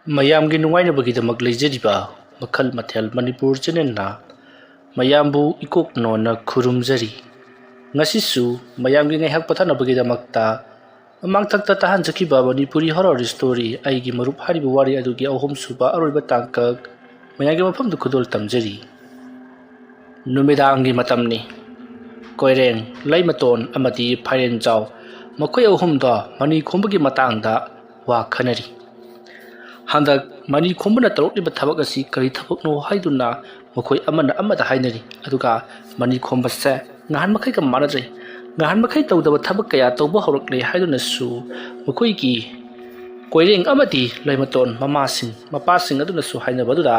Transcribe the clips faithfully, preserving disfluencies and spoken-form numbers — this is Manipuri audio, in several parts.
ꯃꯌꯥꯝꯒꯤ ꯅꯨꯡꯉꯥꯏꯅꯕꯒꯤꯗꯃꯛ ꯂꯩꯖꯔꯤꯕ ꯃꯈꯜ ꯃꯊꯦꯜ ꯃꯅꯤꯄꯨꯔ ꯆꯦꯅꯦꯜꯅ ꯃꯌꯥꯝꯕꯨ ꯏꯀꯣꯛ ꯅꯣꯟꯅ ꯈꯨꯔꯨꯝꯖꯔꯤ꯫ ꯉꯁꯤꯁꯨ ꯃꯌꯥꯝꯒꯤ ꯉꯥꯏꯍꯥꯛ ꯄꯣꯊꯥꯅꯕꯒꯤꯗꯃꯛꯇ ꯃꯃꯥꯡꯊꯛꯇ ꯇꯥꯍꯟꯖꯈꯤꯕ ꯃꯅꯤꯄꯨꯔꯤ ꯍꯣꯔꯔ ꯁ꯭ꯇꯣꯔꯤ ꯑꯩꯒꯤ ꯃꯔꯨꯞ ꯍꯥꯏꯔꯤꯕ ꯋꯥꯔꯤ ꯑꯗꯨꯒꯤ ꯑꯍꯨꯝꯁꯨꯕ ꯑꯔꯣꯏꯕ ꯇꯥꯡꯀꯛ ꯃꯌꯥꯝꯒꯤ ꯃꯐꯝꯗ ꯈꯨꯗꯣꯜ ꯇꯝꯖꯔꯤ꯫ ꯅꯨꯃꯤꯗꯥꯡꯒꯤ ꯃꯇꯝꯅꯤ꯫ ꯀꯣꯏꯔꯦꯡ, ꯂꯩꯃꯇꯣꯟ ꯑꯃꯗꯤ ꯐꯥꯏꯔꯦꯟꯖꯥꯎ ꯃꯈꯣꯏ ꯑꯍꯨꯝꯗꯣ ꯃꯅꯤ ꯈꯣꯝꯕꯒꯤ ꯃꯇꯥꯡꯗ ꯋꯥ ꯈꯟꯅꯔꯤ꯫ ꯍꯟꯗꯛ ꯃꯅꯤ ꯈꯣꯝꯕꯅ ꯇꯧꯔꯛꯂꯤꯕ ꯊꯕꯛ ꯑꯁꯤ ꯀꯔꯤ ꯊꯕꯛꯅꯣ ꯍꯥꯏꯗꯨꯅ ꯃꯈꯣꯏ ꯑꯃꯅ ꯑꯃꯗ ꯍꯥꯏꯅꯔꯤ꯫ ꯑꯗꯨꯒ ꯃꯅꯤ ꯈꯣꯝꯕꯁꯦ ꯉꯍꯥꯟ ꯃꯈꯩꯒ ꯃꯥꯟꯅꯗ꯭ꯔꯦ꯫ ꯉꯍꯥꯟ ꯃꯈꯩ ꯇꯧꯗꯕ ꯊꯕꯛ ꯀꯌꯥ ꯇꯧꯕ ꯍꯧꯔꯛꯂꯦ ꯍꯥꯏꯗꯨꯅꯁꯨ ꯃꯈꯣꯏꯒꯤ ꯀꯣꯏꯔꯦꯡ ꯑꯃꯗꯤ ꯂꯩꯃꯇꯣꯟ ꯃꯃꯥꯁꯤꯡ ꯃꯄꯥꯁꯤꯡ ꯑꯗꯨꯅꯁꯨ ꯍꯥꯏꯅꯕ ꯑꯗꯨꯗ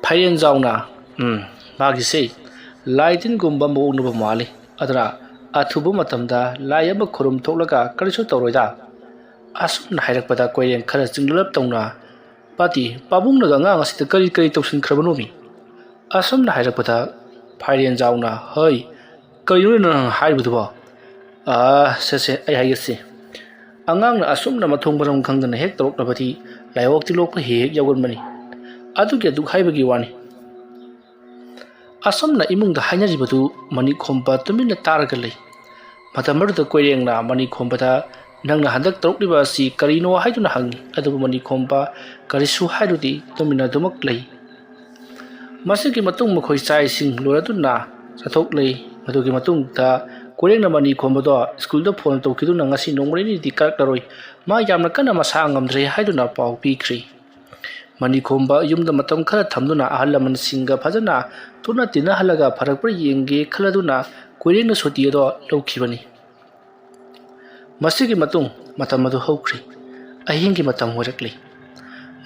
ꯐꯥꯏꯔꯦꯟꯖꯥꯎꯅ, "ꯎꯝ, ꯃꯥꯒꯤꯁꯦ ꯂꯥꯏ ꯇꯤꯟꯒꯨꯝꯕ ꯃꯑꯣꯡꯅꯕ ꯃꯥꯜꯂꯤ꯫ ꯑꯗꯨꯅ ꯑꯊꯨꯕ ꯃꯇꯝꯗ ꯂꯥꯏ ꯑꯃ ꯈꯨꯔꯨꯝ ꯊꯣꯛꯂꯒ ꯀꯔꯤꯁꯨ ꯇꯧꯔꯣꯏꯗ"꯫ ꯑꯁꯨꯝꯅ ꯍꯥꯏꯔꯛꯄꯗ ꯀꯣꯏꯔꯦꯡ ꯈꯔ ꯆꯤꯡꯅꯂꯞ ꯇꯧꯅ, "ꯄꯥꯇꯤ, ꯄꯥꯕꯨꯡꯅꯒ ꯑꯉꯥꯡ ꯑꯁꯤꯗ ꯀꯔꯤ ꯀꯔꯤ ꯇꯧꯁꯤꯟꯈ꯭ꯔꯕꯅꯣꯃꯤ?" ꯑꯁꯨꯝꯅ ꯍꯥꯏꯔꯛꯄꯗ ꯐꯥꯏꯔꯦꯟꯖꯥꯎꯅ, "ꯍꯣꯏ, ꯀꯔꯤꯅꯣ ꯅꯪ ꯍꯥꯏꯔꯤꯕꯗꯨꯕꯣ?" "ꯑꯥ, ꯁꯦ ꯁꯦ, ꯑꯩ ꯍꯥꯏꯒꯦꯁꯦ꯫ ꯑꯉꯥꯡꯅ ꯑꯁꯨꯝꯅ ꯃꯊꯣꯡ ꯃꯔꯝ ꯈꯪꯗꯅ ꯍꯦꯛ ꯇꯧꯔꯛꯂꯕꯗꯤ ꯂꯥꯏꯑꯣꯛ ꯇꯤꯜꯂꯣꯛꯄ ꯍꯦꯛ ꯍꯦꯛ ꯌꯥꯎꯒꯟꯕꯅꯤ꯫ ꯑꯗꯨꯒꯤ ꯑꯗꯨꯛ ꯍꯥꯏꯕꯒꯤ ꯋꯥꯅꯤ"꯫ ꯑꯁꯨꯝꯅ ꯏꯃꯨꯡꯗ ꯍꯥꯏꯅꯔꯤꯕꯗꯨ ꯃꯅꯤꯈꯣꯝꯕ ꯇꯨꯃꯤꯟꯅ ꯇꯥꯔꯒ ꯂꯩ꯫ ꯃꯇꯝ ꯑꯗꯨꯗ ꯀꯣꯏꯔꯦꯡꯅ ꯃꯅꯤꯈꯣꯝꯕꯗ, "ꯅꯪꯅ ꯍꯟꯗꯛ ꯇꯧꯔꯛꯂꯤꯕ ꯑꯁꯤ ꯀꯔꯤꯅꯣ?" ꯍꯥꯏꯗꯨꯅ ꯍꯪꯉꯤ꯫ ꯑꯗꯨꯕꯨ ꯃꯅꯤꯈꯣꯝꯕ ꯀꯔꯤꯁꯨ ꯍꯥꯏꯔꯨꯗꯦ, ꯇꯨꯃꯤꯟꯅ ꯑꯗꯨꯃꯛ ꯂꯩ꯫ ꯃꯁꯤꯒꯤ ꯃꯇꯨꯡ ꯃꯈꯣꯏ ꯆꯥꯛ ꯏꯁꯤꯡ ꯂꯣꯏꯔꯗꯨꯅ ꯆꯠꯊꯣꯛꯂꯦ꯫ ꯃꯗꯨꯒꯤ ꯃꯇꯨꯡꯗ ꯀꯣꯏꯔꯦꯡꯅ ꯃꯅꯤꯈꯣꯝꯕꯗꯣ ꯁ꯭ꯀꯨꯜꯗ ꯐꯣꯟ ꯇꯧꯈꯤꯗꯨꯅ ꯉꯁꯤ ꯅꯣꯡꯃ ꯅꯤꯅꯤꯗꯤ ꯀꯥꯔꯛꯂꯔꯣꯏ, ꯃꯥ ꯌꯥꯝꯅ ꯀꯟꯅ ꯃꯁꯥ ꯉꯝꯗ꯭ꯔꯦ ꯍꯥꯏꯗꯨꯅ ꯄꯥꯎ ꯄꯤꯈ꯭ꯔꯤ꯫ ꯃꯅꯤꯈꯣꯝꯕ ꯌꯨꯝꯗ ꯃꯇꯝ ꯈꯔ ꯊꯝꯗꯨꯅ ꯑꯍꯜ ꯂꯃꯟꯁꯤꯡꯒ ꯐꯖꯅ ꯇꯨꯅ ꯇꯤꯟꯅꯍꯜꯂꯒ ꯐꯔꯛꯄ꯭ꯔꯥ ꯌꯦꯡꯒꯦ ꯈꯜꯂꯗꯨꯅ ꯀꯣꯏꯔꯦꯡꯅ ꯁꯨꯇꯤ ꯑꯗꯣ ꯂꯧꯈꯤꯕꯅꯤ꯫ ꯃꯁꯤꯒꯤ ꯃꯇꯨꯡ ꯃꯇꯝ ꯑꯗꯨ ꯍꯧꯈ꯭ꯔꯤ꯫ ꯑꯍꯤꯡꯒꯤ ꯃꯇꯝ ꯑꯣꯏꯔꯛꯂꯤ꯫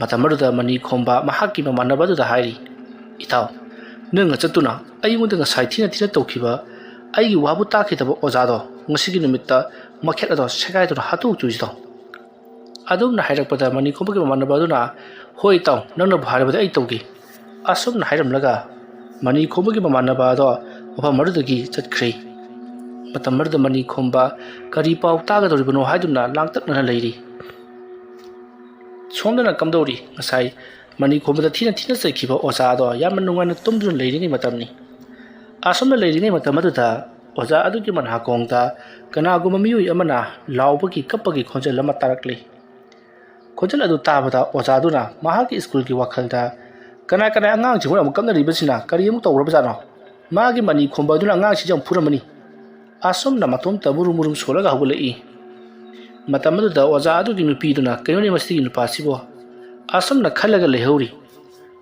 ꯃꯇꯝ ꯑꯗꯨꯗ ꯃꯅꯤꯈꯣꯝꯕ ꯃꯍꯥꯛꯀꯤ ꯃꯃꯥꯟꯅꯕ ꯑꯗꯨꯗ ꯍꯥꯏꯔꯤ, "ꯏꯇꯥꯎ, ꯅꯪꯅ ꯆꯠꯇꯨꯅ ꯑꯩꯉꯣꯟꯗ ꯉꯁꯥꯏ ꯊꯤꯅ ꯊꯤꯅ ꯇꯧꯈꯤꯕ, ꯑꯩꯒꯤ ꯋꯥꯕꯨ ꯇꯥꯈꯤꯗꯕ ꯑꯣꯖꯥꯗꯣ ꯉꯁꯤꯒꯤ ꯅꯨꯃꯤꯠꯇ ꯃꯈꯦꯠ ꯑꯗꯣ ꯁꯦꯒꯥꯏꯗꯨꯅ ꯍꯥꯠꯇꯣꯛꯇꯣꯏꯁꯤꯗꯣ"꯫ ꯑꯗꯨꯝꯅ ꯍꯥꯏꯔꯛꯄꯗ ꯃꯅꯤꯈꯣꯝꯕꯒꯤ ꯃꯃꯥꯟꯅꯕ ꯑꯗꯨꯅ, "ꯍꯣꯏ ꯏꯇꯥꯎ, ꯅꯪꯅꯕꯨ ꯍꯥꯏꯔꯕꯗꯤ ꯑꯩ ꯇꯧꯒꯦ"꯫ ꯑꯁꯨꯝꯅ ꯍꯥꯏꯔꯝꯂꯒ ꯃꯅꯤꯈꯣꯝꯕꯒꯤ ꯃꯃꯥꯟꯅꯕ ꯑꯗꯣ ꯃꯐꯝ ꯑꯗꯨꯗꯒꯤ ꯆꯠꯈ꯭ꯔꯦ꯫ ꯃꯇꯝ ꯑꯗꯨꯗ ꯃꯅꯤꯈꯣꯝꯕ ꯀꯔꯤ ꯄꯥꯎ ꯇꯥꯒꯗꯧꯔꯤꯕꯅꯣ ꯍꯥꯏꯗꯨꯅ ꯂꯥꯡꯇꯛꯅꯅ ꯂꯩꯔꯤ꯫ ꯁꯣꯝꯗꯅ ꯀꯝꯗꯧꯔꯤ? ꯉꯁꯥꯏ ꯃꯅꯤ ꯈꯣꯝꯕꯗ ꯊꯤꯅ ꯊꯤꯅ ꯆꯩꯈꯤꯕ ꯑꯣꯖꯥ ꯑꯗꯣ ꯌꯥꯝꯅ ꯅꯨꯡꯉꯥꯏꯅ ꯇꯨꯝꯗꯨꯅ ꯂꯩꯔꯤꯉꯩ ꯃꯇꯝꯅꯤ꯫ ꯑꯁꯨꯝꯅ ꯂꯩꯔꯤꯉꯩ ꯃꯇꯝ ꯑꯗꯨꯗ ꯑꯣꯖꯥ ꯑꯗꯨꯒꯤ ꯃꯅꯥꯀꯣꯡꯗ ꯀꯅꯥꯒꯨꯝꯕ ꯃꯤꯑꯣꯏ ꯑꯃꯅ ꯂꯥꯎꯕꯒꯤ ꯀꯞꯄꯒꯤ ꯈꯣꯟꯖꯦꯜ ꯑꯃ ꯇꯥꯔꯛꯂꯤ꯫ ꯈꯣꯟꯖꯦꯜ ꯑꯗꯨ ꯇꯥꯕꯗ ꯑꯣꯖꯥꯗꯨꯅ ꯃꯍꯥꯛꯀꯤ ꯁ꯭ꯀꯨꯜꯒꯤ ꯋꯥꯈꯜꯗ, "ꯀꯅꯥ ꯀꯅꯥ ꯑꯉꯥꯡꯁꯤꯡꯕꯨ ꯑꯃꯨꯛ ꯀꯞꯅꯔꯤꯕꯁꯤꯅ ꯀꯔꯤ ꯑꯃꯨꯛ ꯇꯧꯔꯕꯖꯥꯠꯅꯣ? ꯃꯥꯒꯤ ꯃꯅꯤ ꯈꯣꯝꯕ ꯑꯗꯨꯅ ꯑꯉꯥꯡꯁꯤꯡꯁꯤ ꯌꯥꯝ ꯐꯨꯔꯝꯃꯅꯤ"꯫ ꯑꯁꯨꯝꯅ ꯃꯇꯣꯝꯇ ꯃꯨꯔꯨꯝ ꯃꯨꯔꯨꯝ ꯁꯣꯜꯂꯒ ꯍꯧꯒꯠꯂꯛꯏ꯫ ꯃꯇꯝ ꯑꯗꯨꯗ ꯑꯣꯖꯥ ꯑꯗꯨꯒꯤ ꯅꯨꯄꯤꯗꯨꯅ, "ꯀꯩꯅꯣꯅꯦ ꯃꯁꯤꯒꯤ ꯅꯨꯄꯥꯁꯤꯕꯣ?" ꯑꯁꯨꯝꯅ ꯈꯜꯂꯒ ꯂꯩꯍꯧꯔꯤ꯫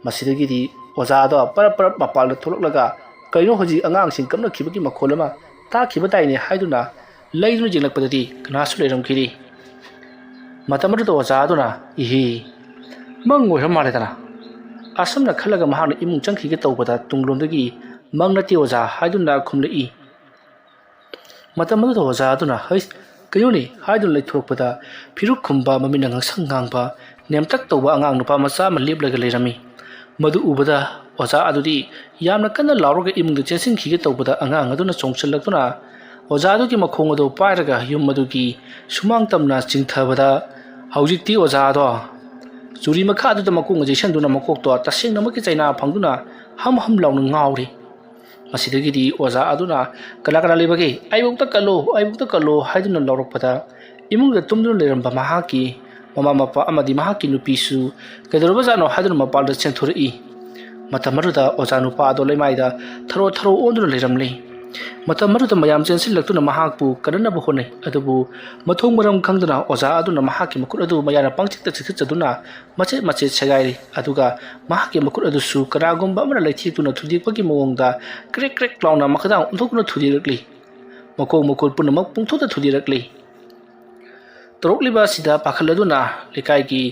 ꯃꯁꯤꯗꯒꯤꯗꯤ ꯑꯣꯖꯥꯗꯣ ꯄꯔꯞ ꯄꯔꯞ ꯃꯄꯥꯟꯗ ꯊꯣꯛꯂꯛꯂꯒ, "ꯀꯩꯅꯣ ꯍꯧꯖꯤꯛ ꯑꯉꯥꯡꯁꯤꯡ ꯀꯞꯅꯈꯤꯕꯒꯤ ꯃꯈꯣꯜ ꯑꯃ ꯇꯥꯈꯤꯕ ꯇꯥꯏꯅꯦ" ꯍꯥꯏꯗꯨꯅ ꯂꯩꯗꯨꯅ ꯌꯦꯡꯂꯛꯄꯗꯗꯤ ꯀꯅꯥꯁꯨ ꯂꯩꯔꯝꯈꯤꯗꯦ꯫ ꯃꯇꯝ ꯑꯗꯨꯗ ꯑꯣꯖꯥ ꯑꯗꯨꯅ, "ꯏꯍꯤ, ꯃꯪ ꯑꯣꯏꯔ ꯃꯥꯜꯂꯦꯗꯅ"꯫ ꯑꯁꯨꯝꯅ ꯈꯜꯂꯒ ꯃꯍꯥꯛꯅ ꯏꯃꯨꯡ ꯆꯪꯈꯤꯒꯦ ꯇꯧꯕꯗ ꯇꯨꯡꯂꯣꯝꯗꯒꯤ, "ꯃꯪ ꯅꯠꯇꯦ ꯑꯣꯖꯥ" ꯍꯥꯏꯗꯨꯅ ꯈꯨꯝꯂꯛꯏ꯫ ꯃꯇꯝ ꯑꯗꯨꯗ ꯑꯣꯖꯥ ꯑꯗꯨꯅ, "ꯍꯩꯁ, ꯀꯩꯅꯣꯅꯦ?" ꯍꯥꯏꯗꯨꯅ ꯂꯩꯊꯣꯔꯛꯄꯗ, ꯐꯤꯔꯨꯛ ꯈꯨꯝꯕ, ꯃꯃꯤꯠꯅ ꯉꯥꯡꯁꯪ ꯉꯥꯡꯕ, ꯅꯦꯝꯇꯛ ꯇꯧꯕ ꯑꯉꯥꯡ ꯅꯨꯄꯥ ꯃꯆꯥ ꯑꯃ ꯂꯦꯞꯂꯒ ꯂꯩꯔꯝꯃꯤ꯫ ꯃꯗꯨ ꯎꯕꯗ ꯑꯣꯖꯥ ꯑꯗꯨꯗꯤ ꯌꯥꯝꯅ ꯀꯟꯅ ꯂꯥꯎꯔꯒ ꯏꯃꯨꯡꯗ ꯆꯦꯟꯁꯤꯟꯈꯤꯒꯦ ꯇꯧꯕꯗ, ꯑꯉꯥꯡ ꯑꯗꯨꯅ ꯆꯣꯡꯁꯤꯜꯂꯛꯇꯨꯅ ꯑꯣꯖꯥ ꯑꯗꯨꯒꯤ ꯃꯈꯣꯡ ꯑꯗꯨ ꯄꯥꯏꯔꯒ ꯌꯨꯝ ꯑꯗꯨꯒꯤ ꯁꯨꯃꯥꯡ ꯇꯝꯅ ꯆꯤꯡꯊꯕꯗ, ꯍꯧꯖꯤꯛꯇꯤ ꯑꯣꯖꯥ ꯑꯗꯣ ꯆꯨꯔꯤ ꯃꯈꯥ ꯑꯗꯨꯗ ꯃꯀꯣꯛꯅ ꯌꯩꯁꯟꯗꯨꯅ ꯃꯀꯣꯛꯇꯣ ꯇꯁꯦꯡꯅꯃꯛꯀꯤ ꯆꯩꯅꯥ ꯐꯪꯗꯨꯅ ꯍꯝ ꯍꯝ ꯂꯥꯎꯅ ꯉꯥꯎꯔꯤ꯫ ꯃꯁꯤꯗꯒꯤꯗꯤ ꯑꯣꯖꯥ ꯑꯗꯨꯅ, "ꯀꯅꯥ ꯀꯅꯥ ꯂꯩꯕꯒꯦ? ꯑꯩꯕꯨꯛꯇ ꯀꯜꯂꯣ, ꯑꯩꯕꯨꯛꯇ ꯀꯜꯂꯣ" ꯍꯥꯏꯗꯨꯅ ꯂꯥꯎꯔꯛꯄꯗ, ꯏꯃꯨꯡꯗ ꯇꯨꯝꯗꯨꯅ ꯂꯩꯔꯝꯕ ꯃꯍꯥꯛꯀꯤ ꯃꯃꯥ ꯃꯄꯥ ꯑꯃꯗꯤ ꯃꯍꯥꯛꯀꯤ ꯅꯨꯄꯤꯁꯨ ꯀꯩꯗꯧꯔꯕꯖꯥꯠꯅꯣ ꯍꯥꯏꯗꯨꯅ ꯃꯄꯥꯟꯗ ꯆꯦꯟꯊꯣꯔꯛꯏ꯫ ꯃꯇꯝ ꯑꯗꯨꯗ ꯑꯣꯖꯥ ꯅꯨꯄꯥ ꯑꯗꯣ ꯂꯩꯃꯥꯏꯗ ꯊꯔꯣ ꯊꯔꯣ ꯑꯣꯟꯗꯨꯅ ꯂꯩꯔꯝꯂꯦ꯫ ꯃꯇꯝ ꯑꯗꯨꯗ ꯃꯌꯥꯝ ꯆꯦꯟꯁꯤꯜꯂꯛꯇꯨꯅ ꯃꯍꯥꯛꯄꯨ ꯀꯟꯅꯅꯕ ꯍꯣꯠꯅꯩ, ꯑꯗꯨꯕꯨ ꯃꯊꯣꯡ ꯃꯔꯝ ꯈꯪꯗꯅ ꯑꯣꯖꯥ ꯑꯗꯨꯅ ꯃꯍꯥꯛꯀꯤ ꯃꯈꯨꯠ ꯑꯗꯨ ꯃꯌꯥꯅ ꯄꯪꯆꯤꯛꯇ ꯆꯤꯛꯊꯠꯆꯗꯨꯅ ꯃꯆꯦꯠ ꯃꯆꯦꯠ ꯁꯦꯒꯥꯏꯔꯦ꯫ ꯑꯗꯨꯒ ꯃꯍꯥꯛꯀꯤ ꯃꯈꯨꯠ ꯑꯗꯨꯁꯨ ꯀꯅꯥꯒꯨꯝꯕ ꯑꯃꯅ ꯂꯩꯊꯦꯛꯇꯨꯅ ꯊꯨꯗꯦꯛꯄꯒꯤ ꯃꯑꯣꯡꯗ ꯀ꯭ꯔꯦꯛ ꯀ꯭ꯔꯦꯛ ꯂꯥꯎꯅ ꯃꯈꯥꯗꯥꯡ ꯑꯣꯟꯊꯣꯛꯇꯨꯅ ꯊꯨꯗꯦꯛꯂꯛꯂꯤ꯫ ꯃꯈꯣꯡ ꯃꯈꯨꯠ ꯄꯨꯝꯅꯃꯛ ꯄꯨꯡꯊꯣꯛꯇ ꯊꯨꯗꯦꯛꯂꯛꯂꯤ꯫ ꯇꯧꯔꯛꯂꯤꯕ ꯑꯁꯤꯗ ꯄꯥꯈꯠꯂꯗꯨꯅ ꯂꯩꯀꯥꯏꯒꯤ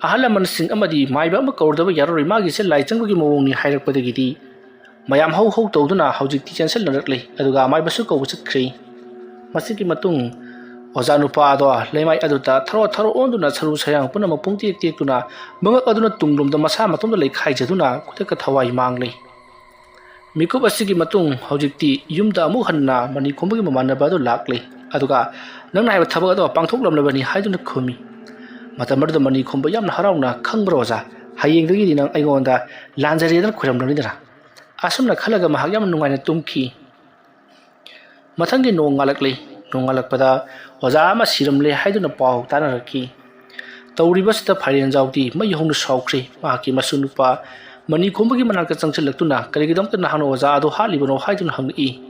ꯑꯍꯜ ꯂꯃꯟꯁꯤꯡ ꯑꯃꯗꯤ ꯃꯥꯏꯕ ꯑꯃ ꯀꯧꯔꯗꯕ ꯌꯥꯔꯔꯣꯏ, ꯃꯥꯒꯤꯁꯦ ꯂꯥꯏ ꯆꯪꯕꯒꯤ ꯃꯑꯣꯡꯅꯤ ꯍꯥꯏꯔꯛꯄꯗꯒꯤꯗꯤ ꯃꯌꯥꯝ ꯍꯧ ꯍꯧ ꯇꯧꯗꯨꯅ ꯍꯧꯖꯤꯛꯇꯤ ꯆꯦꯟꯁꯤꯜꯅꯔꯛꯂꯦ, ꯑꯗꯨꯒ ꯃꯥꯏꯕꯁꯨ ꯀꯧꯕ ꯆꯠꯈ꯭ꯔꯦ꯫ ꯃꯁꯤꯒꯤ ꯃꯇꯨꯡ ꯑꯣꯖꯥ ꯅꯨꯄꯥ ꯑꯗꯣ ꯂꯩꯃꯥꯏ ꯑꯗꯨꯗ ꯊꯔꯣ ꯊꯔꯣ ꯑꯣꯟꯗꯨꯅ ꯁꯔꯨ ꯁꯌꯥꯡ ꯄꯨꯝꯅꯃꯛ ꯄꯨꯡꯇꯦꯛ ꯇꯦꯛꯇꯨꯅ ꯃꯉꯛ ꯑꯗꯨꯅ ꯇꯨꯡꯂꯣꯝꯗ ꯃꯁꯥ ꯃꯇꯣꯝꯇ ꯂꯩꯈꯥꯏꯖꯗꯨꯅ ꯈꯨꯗꯛꯇ ꯊꯋꯥꯏ ꯃꯥꯡꯂꯦ꯫ ꯃꯤꯀꯨꯞ ꯑꯁꯤꯒꯤ ꯃꯇꯨꯡ ꯍꯧꯖꯤꯛꯇꯤ ꯌꯨꯝꯗ ꯑꯃꯨꯛ ꯍꯟꯅ ꯃꯅꯤ ꯈꯣꯝꯕꯒꯤ ꯃꯃꯥꯟꯅꯕ ꯑꯗꯨ ꯂꯥꯛꯂꯦ, ꯑꯗꯨꯒ "ꯅꯪꯅ ꯍꯥꯏꯕ ꯊꯕꯛ ꯑꯗꯣ ꯄꯥꯡꯊꯣꯛꯂꯝꯂꯕꯅꯤ" ꯍꯥꯏꯗꯨꯅ ꯈꯨꯝꯃꯤ꯫ ꯃꯇꯝ ꯑꯗꯨꯗ ꯃꯅꯤꯈꯣꯝꯕ ꯌꯥꯝꯅ ꯍꯔꯥꯎꯅ, "ꯈꯪꯕ꯭ꯔꯣ ꯑꯣꯖꯥ, ꯍꯌꯦꯡꯗꯒꯤꯗꯤ ꯅꯪ ꯑꯩꯉꯣꯟꯗ ꯂꯥꯟꯖꯔꯦꯗꯅ ꯈꯣꯏꯔꯝꯂꯅꯤꯗꯅ?" ꯑꯁꯨꯝꯅ ꯈꯜꯂꯒ ꯃꯍꯥꯛ ꯌꯥꯝꯅ ꯅꯨꯡꯉꯥꯏꯅ ꯇꯨꯝꯈꯤ꯫ ꯃꯊꯪꯒꯤ ꯅꯣꯡ ꯉꯥꯜꯂꯛꯂꯤ꯫ ꯅꯣꯡ ꯉꯥꯜꯂꯛꯄꯗ ꯑꯣꯖꯥ ꯑꯃ ꯁꯤꯔꯝꯂꯦ ꯍꯥꯏꯗꯨꯅ ꯄꯥꯎ ꯇꯥꯅꯔꯛꯈꯤ꯫ ꯇꯧꯔꯤꯕꯁꯤꯗ ꯐꯥꯏꯔꯦꯟꯖꯥꯎꯗꯤ ꯃꯩ ꯍꯧꯅ ꯁꯥꯎꯈ꯭ꯔꯦ꯫ ꯃꯍꯥꯛꯀꯤ ꯃꯁꯨ ꯅꯨꯄꯥ ꯃꯅꯤꯈꯣꯝꯕꯒꯤ ꯃꯅꯥꯛꯇ ꯆꯪꯁꯤꯜꯂꯛꯇꯨꯅ, "ꯀꯔꯤꯒꯤꯗꯃꯛꯇ ꯅꯍꯥꯛꯅ ꯑꯣꯖꯥ ꯑꯗꯨ ꯍꯥꯠꯂꯤꯕꯅꯣ?" ꯍꯥꯏꯗꯨꯅ ꯍꯪꯂꯛꯏ꯫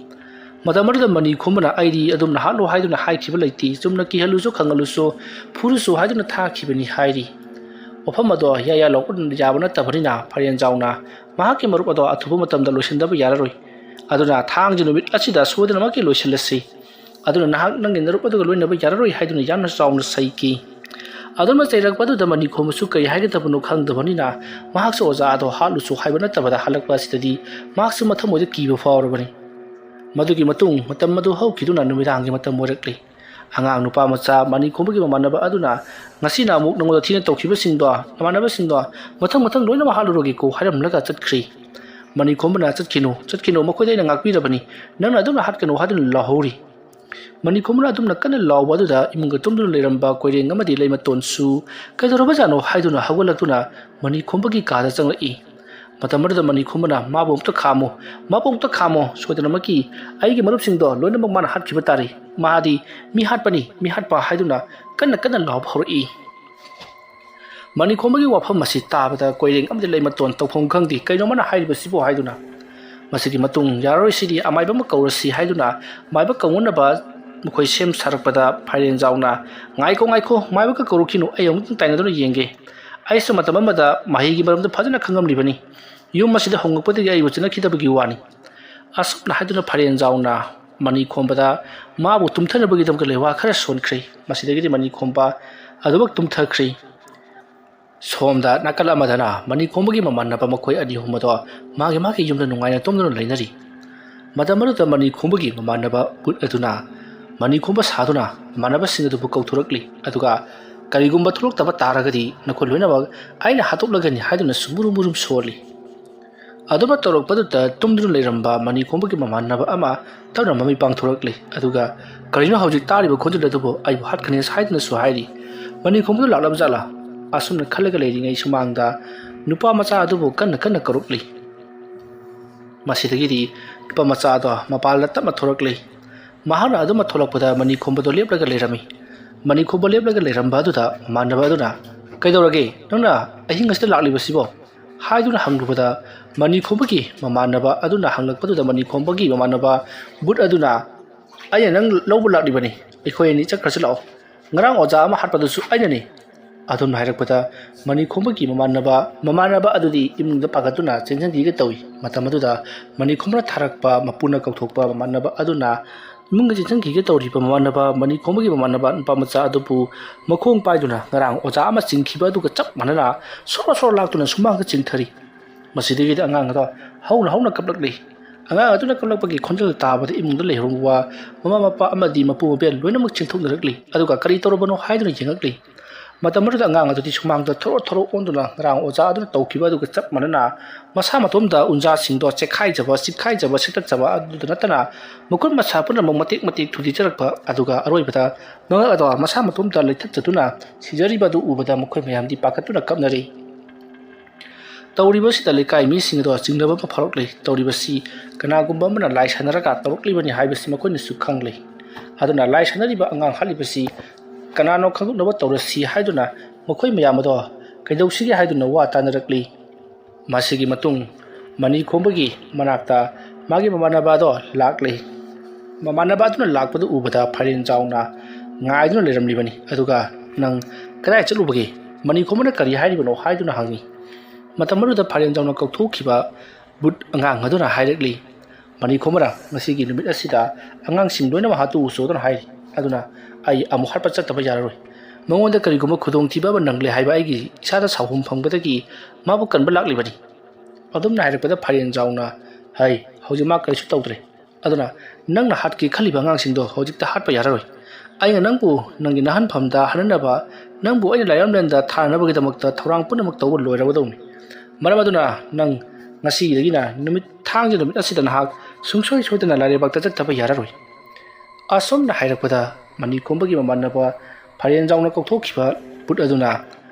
ꯃꯇꯝ ꯑꯗꯨꯗ ꯃꯅꯤꯈꯣꯝꯕꯅ, "ꯑꯩꯗꯤ ꯑꯗꯨꯝꯅ ꯍꯥꯠꯂꯨ ꯍꯥꯏꯗꯨꯅ ꯍꯥꯏꯈꯤꯕ ꯂꯩꯇꯦ꯫ ꯆꯨꯝꯅ ꯀꯤꯍꯜꯂꯨꯁꯨ ꯈꯪꯍꯜꯂꯨꯁꯨ, ꯐꯨꯔꯨꯁꯨ ꯍꯥꯏꯗꯨꯅ ꯊꯥꯈꯤꯕꯅꯤ" ꯍꯥꯏꯔꯤ꯫ ꯋꯥꯐꯝ ꯑꯗꯣ ꯌꯥ ꯌꯥ ꯂꯧꯕ ꯌꯥꯕ ꯅꯠꯇꯕꯅꯤꯅ ꯐꯥꯏꯔꯦꯟꯖꯥꯎꯅ ꯃꯍꯥꯛꯀꯤ ꯃꯔꯨꯞ ꯑꯗꯣ ꯑꯊꯨꯕ ꯃꯇꯝꯗ ꯂꯣꯏꯁꯤꯟꯗꯕ ꯌꯥꯔꯔꯣꯏ꯫ ꯑꯗꯨꯅ ꯊꯥꯡꯖ ꯅꯨꯃꯤꯠ ꯑꯁꯤꯗ ꯁꯣꯏꯗꯅꯃꯛꯀꯤ ꯂꯣꯏꯁꯤꯜꯂꯁꯤ꯫ ꯑꯗꯨꯅ ꯅꯍꯥꯛ ꯅꯪꯒꯤ ꯅꯔꯨꯞ ꯑꯗꯨꯒ ꯂꯣꯏꯅꯕ ꯌꯥꯔꯔꯣꯏ ꯍꯥꯏꯗꯨꯅ ꯌꯥꯝꯅ ꯆꯥꯎꯅ ꯆꯩꯈꯤ꯫ ꯑꯗꯨꯅ ꯆꯩꯔꯛꯄ ꯑꯗꯨꯗ ꯃꯅꯤꯈꯣꯝꯕꯁꯨ ꯀꯔꯤ ꯍꯥꯏꯒꯗꯕꯅꯣ ꯈꯪꯗꯕꯅꯤꯅ ꯃꯍꯥꯛꯁꯨ ꯑꯣꯖꯥ ꯑꯗꯣ ꯍꯥꯠꯂꯨꯁꯨ ꯍꯥꯏꯕ ꯅꯠꯇꯕꯗ ꯍꯜꯂꯛꯄ ꯑꯁꯤꯗꯗꯤ ꯃꯍꯥꯛꯁꯨ ꯃꯊꯃꯣꯏꯗ ꯀꯤꯕ ꯐꯥꯎꯔꯕꯅꯤ꯫ ꯃꯗꯨꯒꯤ ꯃꯇꯨꯡ ꯃꯇꯝ ꯑꯗꯨ ꯍꯧꯈꯤꯗꯨꯅ ꯅꯨꯃꯤꯗꯥꯡꯒꯤ ꯃꯇꯝ ꯑꯣꯏꯔꯛꯂꯤ꯫ ꯑꯉꯥꯡ ꯅꯨꯄꯥ ꯃꯆꯥ ꯃꯅꯤꯈꯣꯝꯕꯒꯤ ꯃꯃꯥꯟꯅꯕ ꯑꯗꯨꯅ "ꯉꯁꯤꯅ ꯑꯃꯨꯛ ꯅꯉꯣꯟꯗ ꯊꯤꯅ ꯇꯧꯈꯤꯕꯁꯤꯡꯗꯣ, ꯅꯃꯥꯟꯅꯕꯁꯤꯡꯗꯣ ꯃꯊꯪ ꯃꯊꯪ ꯂꯣꯏꯅꯃꯛ ꯍꯥꯠꯂꯨꯔꯒꯦꯀꯣ" ꯍꯥꯏꯔꯝꯂꯒ ꯆꯠꯈ꯭ꯔꯤ꯫ ꯃꯅꯤꯈꯣꯝꯕꯅ "ꯆꯠꯈꯤꯅꯨ, ꯆꯠꯈꯤꯅꯨ, ꯃꯈꯣꯏꯗ ꯑꯩꯅ ꯉꯥꯛꯄꯤꯔꯕꯅꯤ, ꯅꯪꯅ ꯑꯗꯨꯝꯅ ꯍꯥꯠꯀꯅꯨ" ꯍꯥꯏꯗꯨꯅ ꯂꯥꯎꯍꯧꯔꯤ꯫ ꯃꯅꯤꯈꯣꯝꯕꯅ ꯑꯗꯨꯝꯅ ꯀꯟꯅ ꯂꯥꯎꯕ ꯑꯗꯨꯗ ꯏꯃꯨꯡꯒ ꯇꯨꯝꯗꯨꯅ ꯂꯩꯔꯝꯕ ꯀꯣꯏꯔꯦꯡ ꯑꯃꯗꯤ ꯂꯩꯃꯇꯣꯟꯁꯨ "ꯀꯩꯗꯧꯔꯕꯖꯥꯠꯅꯣ?" ꯍꯥꯏꯗꯨꯅ ꯍꯧꯒꯠꯂꯛꯇꯨꯅ ꯃꯅꯤꯈꯣꯝꯕꯒꯤ ꯀꯥꯗ ꯆꯪꯂꯛꯏ꯫ ꯃꯇꯝ ꯑꯗꯨꯗ ꯃꯅꯤꯈꯣꯝꯕꯅ, "ꯃꯥꯕꯨ ꯑꯃꯨꯛꯇ ꯈꯥꯝꯃꯨ, ꯃꯥꯕꯨ ꯑꯃꯨꯛꯇ ꯈꯥꯝꯃꯨ, ꯁꯣꯏꯗꯅꯃꯛꯀꯤ ꯑꯩꯒꯤ ꯃꯔꯨꯞꯁꯤꯡꯗꯣ ꯂꯣꯏꯅꯃꯛ ꯃꯥꯅ ꯍꯥꯠꯈꯤꯕ ꯇꯥꯔꯦ꯫ ꯃꯥꯗꯤ ꯃꯤ ꯍꯥꯠꯄꯅꯤ, ꯃꯤ ꯍꯥꯠꯄ" ꯍꯥꯏꯗꯨꯅ ꯀꯟꯅ ꯀꯟꯅ ꯂꯥꯎꯕ ꯍꯧꯔꯛꯏ꯫ ꯃꯅꯤꯈꯣꯝꯕꯒꯤ ꯋꯥꯐꯝ ꯑꯁꯤ ꯇꯥꯕꯗ ꯀꯣꯏꯔꯦꯡ ꯑꯃꯗꯤ ꯂꯩꯃꯇꯣꯟ ꯇꯧꯐꯝ ꯈꯪꯗꯦ, "ꯀꯩꯅꯣ ꯃꯥꯅ ꯍꯥꯏꯔꯤꯕꯁꯤꯕꯨ?" ꯍꯥꯏꯗꯨꯅ꯫ "ꯃꯁꯤꯒꯤ ꯃꯇꯨꯡ ꯌꯥꯔꯔꯣꯏ, ꯁꯤꯗꯤ ꯑꯃꯥꯏꯕ ꯑꯃ ꯀꯧꯔꯁꯤ" ꯍꯥꯏꯗꯨꯅ ꯃꯥꯏꯕ ꯀꯧꯅꯅꯕ ꯃꯈꯣꯏ ꯁꯦꯝ ꯁꯥꯔꯛꯄꯗ ꯐꯥꯏꯔꯦꯟꯖꯥꯎꯅ, "ꯉꯥꯏꯈꯣ, ꯉꯥꯏꯈꯣ, ꯃꯥꯏꯕꯒ ꯀꯧꯔꯛꯈꯤꯅꯨ, ꯑꯩ ꯑꯃꯨꯛꯇꯪ ꯇꯥꯏꯅꯗꯨꯅ ꯌꯦꯡꯒꯦ꯫ ꯑꯩꯁꯨ ꯃꯇꯝ ꯑꯃꯗ ꯃꯍꯩꯒꯤ ꯃꯔꯝꯗ ꯐꯖꯅ ꯈꯪꯉꯝꯂꯤꯕꯅꯤ꯫ ꯌꯨꯝ ꯑꯁꯤꯗ ꯍꯣꯡꯂꯛꯄꯗꯒꯤ ꯑꯩꯕꯨ ꯆꯤꯜꯂꯛꯈꯤꯗꯕꯒꯤ ꯋꯥꯅꯤ"꯫ ꯑꯁꯨꯝꯅ ꯍꯥꯏꯗꯨꯅ ꯐꯥꯏꯔꯦꯟꯖꯥꯎꯅ ꯃꯅꯤꯈꯣꯝꯕꯗ ꯃꯥꯕꯨ ꯇꯨꯝꯊꯅꯕꯒꯤꯗꯃꯛꯇ ꯂꯩꯋꯥ ꯈꯔ ꯁꯣꯟꯈ꯭ꯔꯦ꯫ ꯃꯁꯤꯗꯒꯤꯗꯤ ꯃꯅꯤꯈꯣꯝꯕ ꯑꯗꯨꯃꯛ ꯇꯨꯝꯊꯈ꯭ꯔꯦ꯫ ꯁꯣꯝꯗ ꯅꯥꯀꯜ ꯑꯃꯗꯅ ꯃꯅꯤꯈꯣꯝꯕꯒꯤ ꯃꯃꯥꯟꯅꯕ ꯃꯈꯣꯏ ꯑꯅꯤ ꯑꯍꯨꯝ ꯑꯗꯣ ꯃꯥꯒꯤ ꯃꯥꯒꯤ ꯌꯨꯝꯗ ꯅꯨꯡꯉꯥꯏꯅ ꯇꯨꯝꯗꯨꯅ ꯂꯩꯅꯔꯤ꯫ ꯃꯇꯝ ꯑꯗꯨꯗ ꯃꯅꯤꯈꯣꯝꯕꯒꯤ ꯃꯃꯥꯟꯅꯕ ꯕꯨꯠ ꯑꯗꯨꯅ ꯃꯅꯤꯈꯣꯝꯕ ꯁꯥꯗꯨꯅ ꯃꯃꯥꯟꯅꯕꯁꯤꯡ ꯑꯗꯨꯕꯨ ꯀꯧꯊꯣꯔꯛꯂꯤ꯫ ꯑꯗꯨꯒ "ꯀꯔꯤꯒꯨꯝꯕ ꯊꯣꯛꯂꯛꯇꯕ ꯇꯥꯔꯒꯗꯤ ꯅꯈꯣꯏ ꯂꯣꯏꯅꯃꯛ ꯑꯩꯅ ꯍꯥꯠꯇꯣꯛꯂꯒꯅꯤ" ꯍꯥꯏꯗꯨꯅꯁꯨ ꯃꯨꯔꯨꯝ ꯃꯨꯔꯨꯝ ꯁꯣꯜꯂꯤ꯫ ꯑꯗꯨꯃ ꯇꯧꯔꯛꯄꯗꯨꯗ ꯇꯨꯝꯗꯨꯅ ꯂꯩꯔꯝꯕ ꯃꯅꯤꯈꯣꯝꯕꯒꯤ ꯃꯃꯥꯟꯅꯕ ꯑꯃ ꯇꯞꯅ ꯃꯃꯤꯠ ꯄꯥꯡꯊꯣꯔꯛꯂꯤ꯫ ꯑꯗꯨꯒ "ꯀꯔꯤꯅꯣ ꯍꯧꯖꯤꯛ ꯇꯥꯔꯤꯕ ꯈꯣꯟꯖꯦꯜ ꯑꯗꯨꯕꯨ? ꯑꯩꯕꯨ ꯍꯥꯠꯀꯅꯤ" ꯍꯥꯏꯗꯨꯅꯁꯨ ꯍꯥꯏꯔꯤ꯫ ꯃꯅꯤꯈꯣꯝꯕꯗꯨ ꯂꯥꯛꯂꯕ ꯖꯥꯠꯂꯥ? ꯑꯁꯨꯝꯅ ꯈꯜꯂꯒ ꯂꯩꯔꯤꯉꯩ ꯁꯨꯃꯥꯡꯗ ꯅꯨꯄꯥ ꯃꯆꯥ ꯑꯗꯨꯕꯨ ꯀꯟꯅ ꯀꯟꯅ ꯀꯧꯔꯛꯂꯤ꯫ ꯃꯁꯤꯗꯒꯤꯗꯤ ꯅꯨꯄꯥ ꯃꯆꯥ ꯑꯗꯣ ꯃꯄꯥꯟꯗ ꯇꯞꯅ ꯊꯣꯔꯛꯂꯤ꯫ ꯃꯍꯥꯛꯅ ꯑꯗꯨꯃ ꯊꯣꯛꯂꯛꯄꯗ ꯃꯅꯤꯈꯣꯝꯕꯗꯣ ꯂꯦꯞꯂꯒ ꯂꯩꯔꯝꯃꯤ꯫ ꯃꯅꯤꯈꯣꯝꯕ ꯂꯦꯞꯂꯒ ꯂꯩꯔꯝꯕ ꯑꯗꯨꯗ ꯃꯃꯥꯟꯅꯕ ꯑꯗꯨꯅ, "ꯀꯩꯗꯧꯔꯒꯦ? ꯅꯪꯅ ꯑꯍꯤꯡ ꯑꯁꯤꯗ ꯂꯥꯛꯂꯤꯕꯁꯤꯕꯣ?" ꯍꯥꯏꯗꯨꯅ ꯍꯪꯂꯨꯕꯗ, ꯃꯅꯤꯈꯣꯝꯕꯒꯤ ꯃꯃꯥꯟꯅꯕ ꯑꯗꯨꯅ ꯍꯪꯂꯛꯄꯗꯨꯗ ꯃꯅꯤꯈꯣꯝꯕꯒꯤ ꯃꯃꯥꯟꯅꯕ ꯕꯨꯠ ꯑꯗꯨꯅ, "ꯑꯩꯅ ꯅꯪ ꯂꯧꯕ ꯂꯥꯛꯂꯤꯕꯅꯤ꯫ ꯑꯩꯈꯣꯏ ꯑꯅꯤ ꯆꯠꯈ꯭ꯔꯁꯤ ꯂꯥꯛꯑꯣ꯫ ꯉꯔꯥꯡ ꯑꯣꯖꯥ ꯑꯃ ꯍꯥꯠꯄꯗꯨꯁꯨ ꯑꯩꯅꯅꯤ"꯫ ꯑꯗꯨꯝꯅ ꯍꯥꯏꯔꯛꯄꯗ ꯃꯅꯤꯈꯣꯝꯕꯒꯤ ꯃꯃꯥꯟꯅꯕ, ꯃꯃꯥꯟꯅꯕ ꯑꯗꯨꯗꯤ ꯏꯃꯨꯡꯗ ꯄꯥꯈꯠꯇꯨꯅ ꯆꯦꯟꯁꯤꯟꯈꯤꯒꯦ ꯇꯧꯏ꯫ ꯃꯇꯝ ꯑꯗꯨꯗ ꯃꯅꯤꯈꯣꯝꯕꯅ ꯊꯥꯔꯛꯄ ꯃꯄꯨꯅ ꯀꯧꯊꯣꯛꯄ ꯃꯃꯥꯟꯅꯕ ꯑꯗꯨꯅ ꯏꯃꯨꯡꯗ ꯆꯦꯟꯁꯤꯟꯈꯤꯒꯦ ꯇꯧꯔꯤꯕ ꯃꯃꯥꯟꯅꯕ, ꯃꯅꯤꯈꯣꯝꯕꯒꯤ ꯃꯃꯥꯟꯅꯕ ꯅꯨꯄꯥ ꯃꯆꯥ ꯑꯗꯨꯕꯨ ꯃꯈꯣꯡ ꯄꯥꯏꯗꯨꯅ ꯉꯔꯥꯡ ꯑꯣꯖꯥ ꯑꯃ ꯆꯤꯡꯈꯤꯕ ꯑꯗꯨꯒ ꯆꯞ ꯃꯥꯟꯅꯅ ꯁꯣꯔꯣ ꯁꯣꯔꯣ ꯂꯥꯛꯇꯨꯅ ꯁꯨꯃꯥꯡꯗ ꯆꯤꯡꯊꯔꯤ꯫ ꯃꯁꯤꯗꯒꯤꯗꯤ ꯑꯉꯥꯡ ꯑꯗꯣ ꯍꯧꯅ ꯍꯧꯅ ꯀꯞꯂꯛꯂꯤ꯫ ꯑꯉꯥꯡ ꯑꯗꯨꯅ ꯀꯞꯂꯛꯄꯒꯤ ꯈꯣꯟꯖꯦꯜ ꯇꯥꯕꯗ ꯏꯃꯨꯡꯗ ꯂꯩꯍꯧꯔꯝꯕ ꯃꯃꯥ ꯃꯄꯥ ꯑꯃꯗꯤ ꯃꯄꯨ ꯃꯕꯦꯜ ꯂꯣꯏꯅꯃꯛ ꯆꯦꯟꯊꯣꯛꯅꯔꯛꯂꯤ꯫ ꯑꯗꯨꯒ ꯀꯔꯤ ꯇꯧꯔꯕꯅꯣ ꯍꯥꯏꯗꯨꯅ ꯌꯦꯡꯉꯛꯂꯤ꯫ ꯃꯇꯝ ꯑꯗꯨꯗ ꯑꯉꯥꯡ ꯑꯗꯨꯗꯤ ꯁꯨꯃꯥꯡꯗ ꯊꯣꯔꯣ ꯊꯣꯔꯣ ꯑꯣꯟꯗꯨꯅ ꯉꯔꯥꯡ ꯑꯣꯖꯥ ꯑꯗꯨꯅ ꯇꯧꯈꯤꯕ ꯑꯗꯨꯒ ꯆꯞ ꯃꯥꯟꯅꯅ ꯃꯁꯥ ꯃꯇꯣꯝꯇ ꯎꯟꯖꯥꯁꯤꯡꯗꯣ ꯆꯦꯈꯥꯏꯖꯕ, ꯆꯤꯛꯈꯥꯏꯖꯕ, ꯁꯦꯠꯇꯠꯆꯕ ꯑꯗꯨꯗ ꯅꯠꯇꯅ ꯃꯈꯨꯠ ꯃꯁꯥ ꯄꯨꯝꯅꯃꯛ ꯃꯇꯦꯛ ꯃꯇꯦꯛ ꯊꯨꯗꯦꯛꯆꯔꯛꯄ, ꯑꯗꯨꯒ ꯑꯔꯣꯏꯕꯗ ꯃꯉꯛ ꯑꯗꯣ ꯃꯁꯥ ꯃꯇꯣꯝꯇ ꯂꯩꯊꯠꯆꯗꯨꯅ ꯁꯤꯖꯔꯤꯕ ꯑꯗꯨ ꯎꯕꯗ ꯃꯈꯣꯏ ꯃꯌꯥꯝꯗꯤ ꯄꯥꯈꯠꯇꯨꯅ ꯀꯞꯅꯔꯤ꯫ ꯇꯧꯔꯤꯕꯁꯤꯗ ꯂꯩꯀꯥꯏ ꯃꯤꯁꯤꯡ ꯑꯗꯣ ꯆꯤꯡꯅꯕ ꯑꯃ ꯐꯥꯎꯔꯛꯂꯤ꯫ ꯇꯧꯔꯤꯕꯁꯤ ꯀꯅꯥꯒꯨꯝꯕ ꯑꯃꯅ ꯂꯥꯏ ꯁꯥꯟꯅꯔꯒ ꯇꯧꯔꯛꯂꯤꯕꯅꯤ ꯍꯥꯏꯕꯁꯤ ꯃꯈꯣꯏꯅꯁꯨ ꯈꯪꯂꯤ꯫ ꯑꯗꯨꯅ ꯂꯥꯏ ꯁꯥꯟꯅꯔꯤꯕ ꯑꯉꯥꯡ ꯍꯥꯠꯂꯤꯕꯁꯤ ꯀꯅꯥꯅꯣ ꯈꯪꯗꯣꯛꯅꯕ ꯇꯧꯔꯁꯤ ꯍꯥꯏꯗꯨꯅ ꯃꯈꯣꯏ ꯃꯌꯥꯝ ꯑꯗꯣ ꯀꯩꯗꯧꯁꯤꯒꯦ ꯍꯥꯏꯗꯨꯅ ꯋꯥ ꯇꯥꯅꯔꯛꯂꯤ꯫ ꯃꯁꯤꯒꯤ ꯃꯇꯨꯡ ꯃꯅꯤꯈꯣꯝꯕꯒꯤ ꯃꯅꯥꯛꯇ ꯃꯥꯒꯤ ꯃꯃꯥꯟꯅꯕ ꯑꯗꯣ ꯂꯥꯛꯂꯤ꯫ ꯃꯃꯥꯟꯅꯕ ꯑꯗꯨꯅ ꯂꯥꯛꯄꯗꯨ ꯎꯕꯗ ꯐꯥꯏꯔꯦꯟ ꯆꯥꯎꯅ ꯉꯥꯏꯗꯨꯅ ꯂꯩꯔꯝꯂꯤꯕꯅꯤ꯫ ꯑꯗꯨꯒ, "ꯅꯪ ꯀꯗꯥꯏ ꯆꯠꯂꯨꯕꯒꯦ? ꯃꯅꯤꯈꯣꯝꯕꯅ ꯀꯔꯤ ꯍꯥꯏꯔꯤꯕꯅꯣ?" ꯍꯥꯏꯗꯨꯅ ꯍꯪꯉꯤ꯫ ꯃꯇꯝ ꯑꯗꯨꯗ ꯐꯥꯏꯔꯦꯟ ꯆꯥꯎꯅ ꯀꯧꯊꯣꯛꯈꯤꯕ ꯕꯨꯠ ꯑꯉꯥꯡ ꯑꯗꯨꯅ ꯍꯥꯏꯔꯛꯂꯤ, "ꯃꯅꯤꯈꯣꯝꯕꯅ ꯉꯁꯤꯒꯤ ꯅꯨꯃꯤꯠ ꯑꯁꯤꯗ ꯑꯉꯥꯡꯁꯤꯡ ꯂꯣꯏꯅꯃꯛ ꯍꯥꯠꯇꯣꯛꯎꯆꯣꯗꯅ ꯍꯥꯏꯔꯤ꯫ ꯑꯗꯨꯅ ꯑꯩ ꯑꯃꯨꯛ ꯍꯥꯠꯄ ꯆꯠꯇꯕ ꯌꯥꯔꯔꯣꯏ꯫ ꯃꯉꯣꯟꯗ ꯀꯔꯤꯒꯨꯝꯕ ꯈꯨꯗꯣꯡꯊꯤꯕ ꯑꯃ ꯅꯪꯂꯦ ꯍꯥꯏꯕ ꯑꯩꯒꯤ ꯏꯁꯥꯗ ꯁꯥꯎꯍꯨꯝ ꯐꯪꯕꯗꯒꯤ ꯃꯥꯕꯨ ꯀꯟꯕ ꯂꯥꯛꯂꯤꯕꯅꯤ"꯫ ꯑꯗꯨꯝꯅ ꯍꯥꯏꯔꯛꯄꯗ ꯐꯥꯏꯔꯦꯟ ꯆꯥꯎꯅ, "ꯍꯩ, ꯍꯧꯖꯤꯛ ꯃꯥ ꯀꯔꯤꯁꯨ ꯇꯧꯗ꯭ꯔꯦ꯫ ꯑꯗꯨꯅ ꯅꯪꯅ ꯍꯥꯠꯀꯦ ꯈꯜꯂꯤꯕ ꯑꯉꯥꯡꯁꯤꯡꯗꯣ ꯍꯧꯖꯤꯛꯇ ꯍꯥꯠꯄ ꯌꯥꯔꯔꯣꯏ꯫ ꯑꯩꯅ ꯅꯪꯕꯨ ꯅꯪꯒꯤ ꯅꯥꯍꯟꯐꯝꯗ ꯍꯟꯅꯅꯕ, ꯅꯪꯕꯨ ꯑꯩꯅ ꯂꯥꯏꯔꯝꯂꯦꯟꯗ ꯊꯥꯅꯅꯕꯒꯤꯗꯃꯛꯇ ꯊꯧꯔꯥꯡ ꯄꯨꯝꯅꯃꯛ ꯇꯧꯕ ꯂꯣꯏꯔꯕꯗꯧꯅꯤ꯫ ꯃꯔꯝ ꯑꯗꯨꯅ ꯅꯪ ꯉꯁꯤꯗꯒꯤꯅ ꯅꯨꯃꯤꯠ ꯊꯥꯡꯖ ꯅꯨꯃꯤꯠ ꯑꯁꯤꯗ ꯅꯍꯥꯛ ꯁꯨꯡꯁꯣꯏ ꯁꯣꯏꯗꯅ ꯂꯥꯏꯔꯩꯕꯥꯛꯇ ꯆꯠꯇꯕ ꯌꯥꯔꯔꯣꯏ"꯫ ꯑꯁꯨꯝꯅ ꯍꯥꯏꯔꯛꯄꯗ ꯃꯅꯤꯈꯣꯝꯕꯒꯤ ꯃꯃꯥꯟꯅꯕ ꯐꯥꯏꯔꯦꯟꯖꯥꯎꯅ ꯀꯧꯊꯣꯛꯈꯤꯕ ꯚꯨꯠ ꯑꯗꯨꯅ,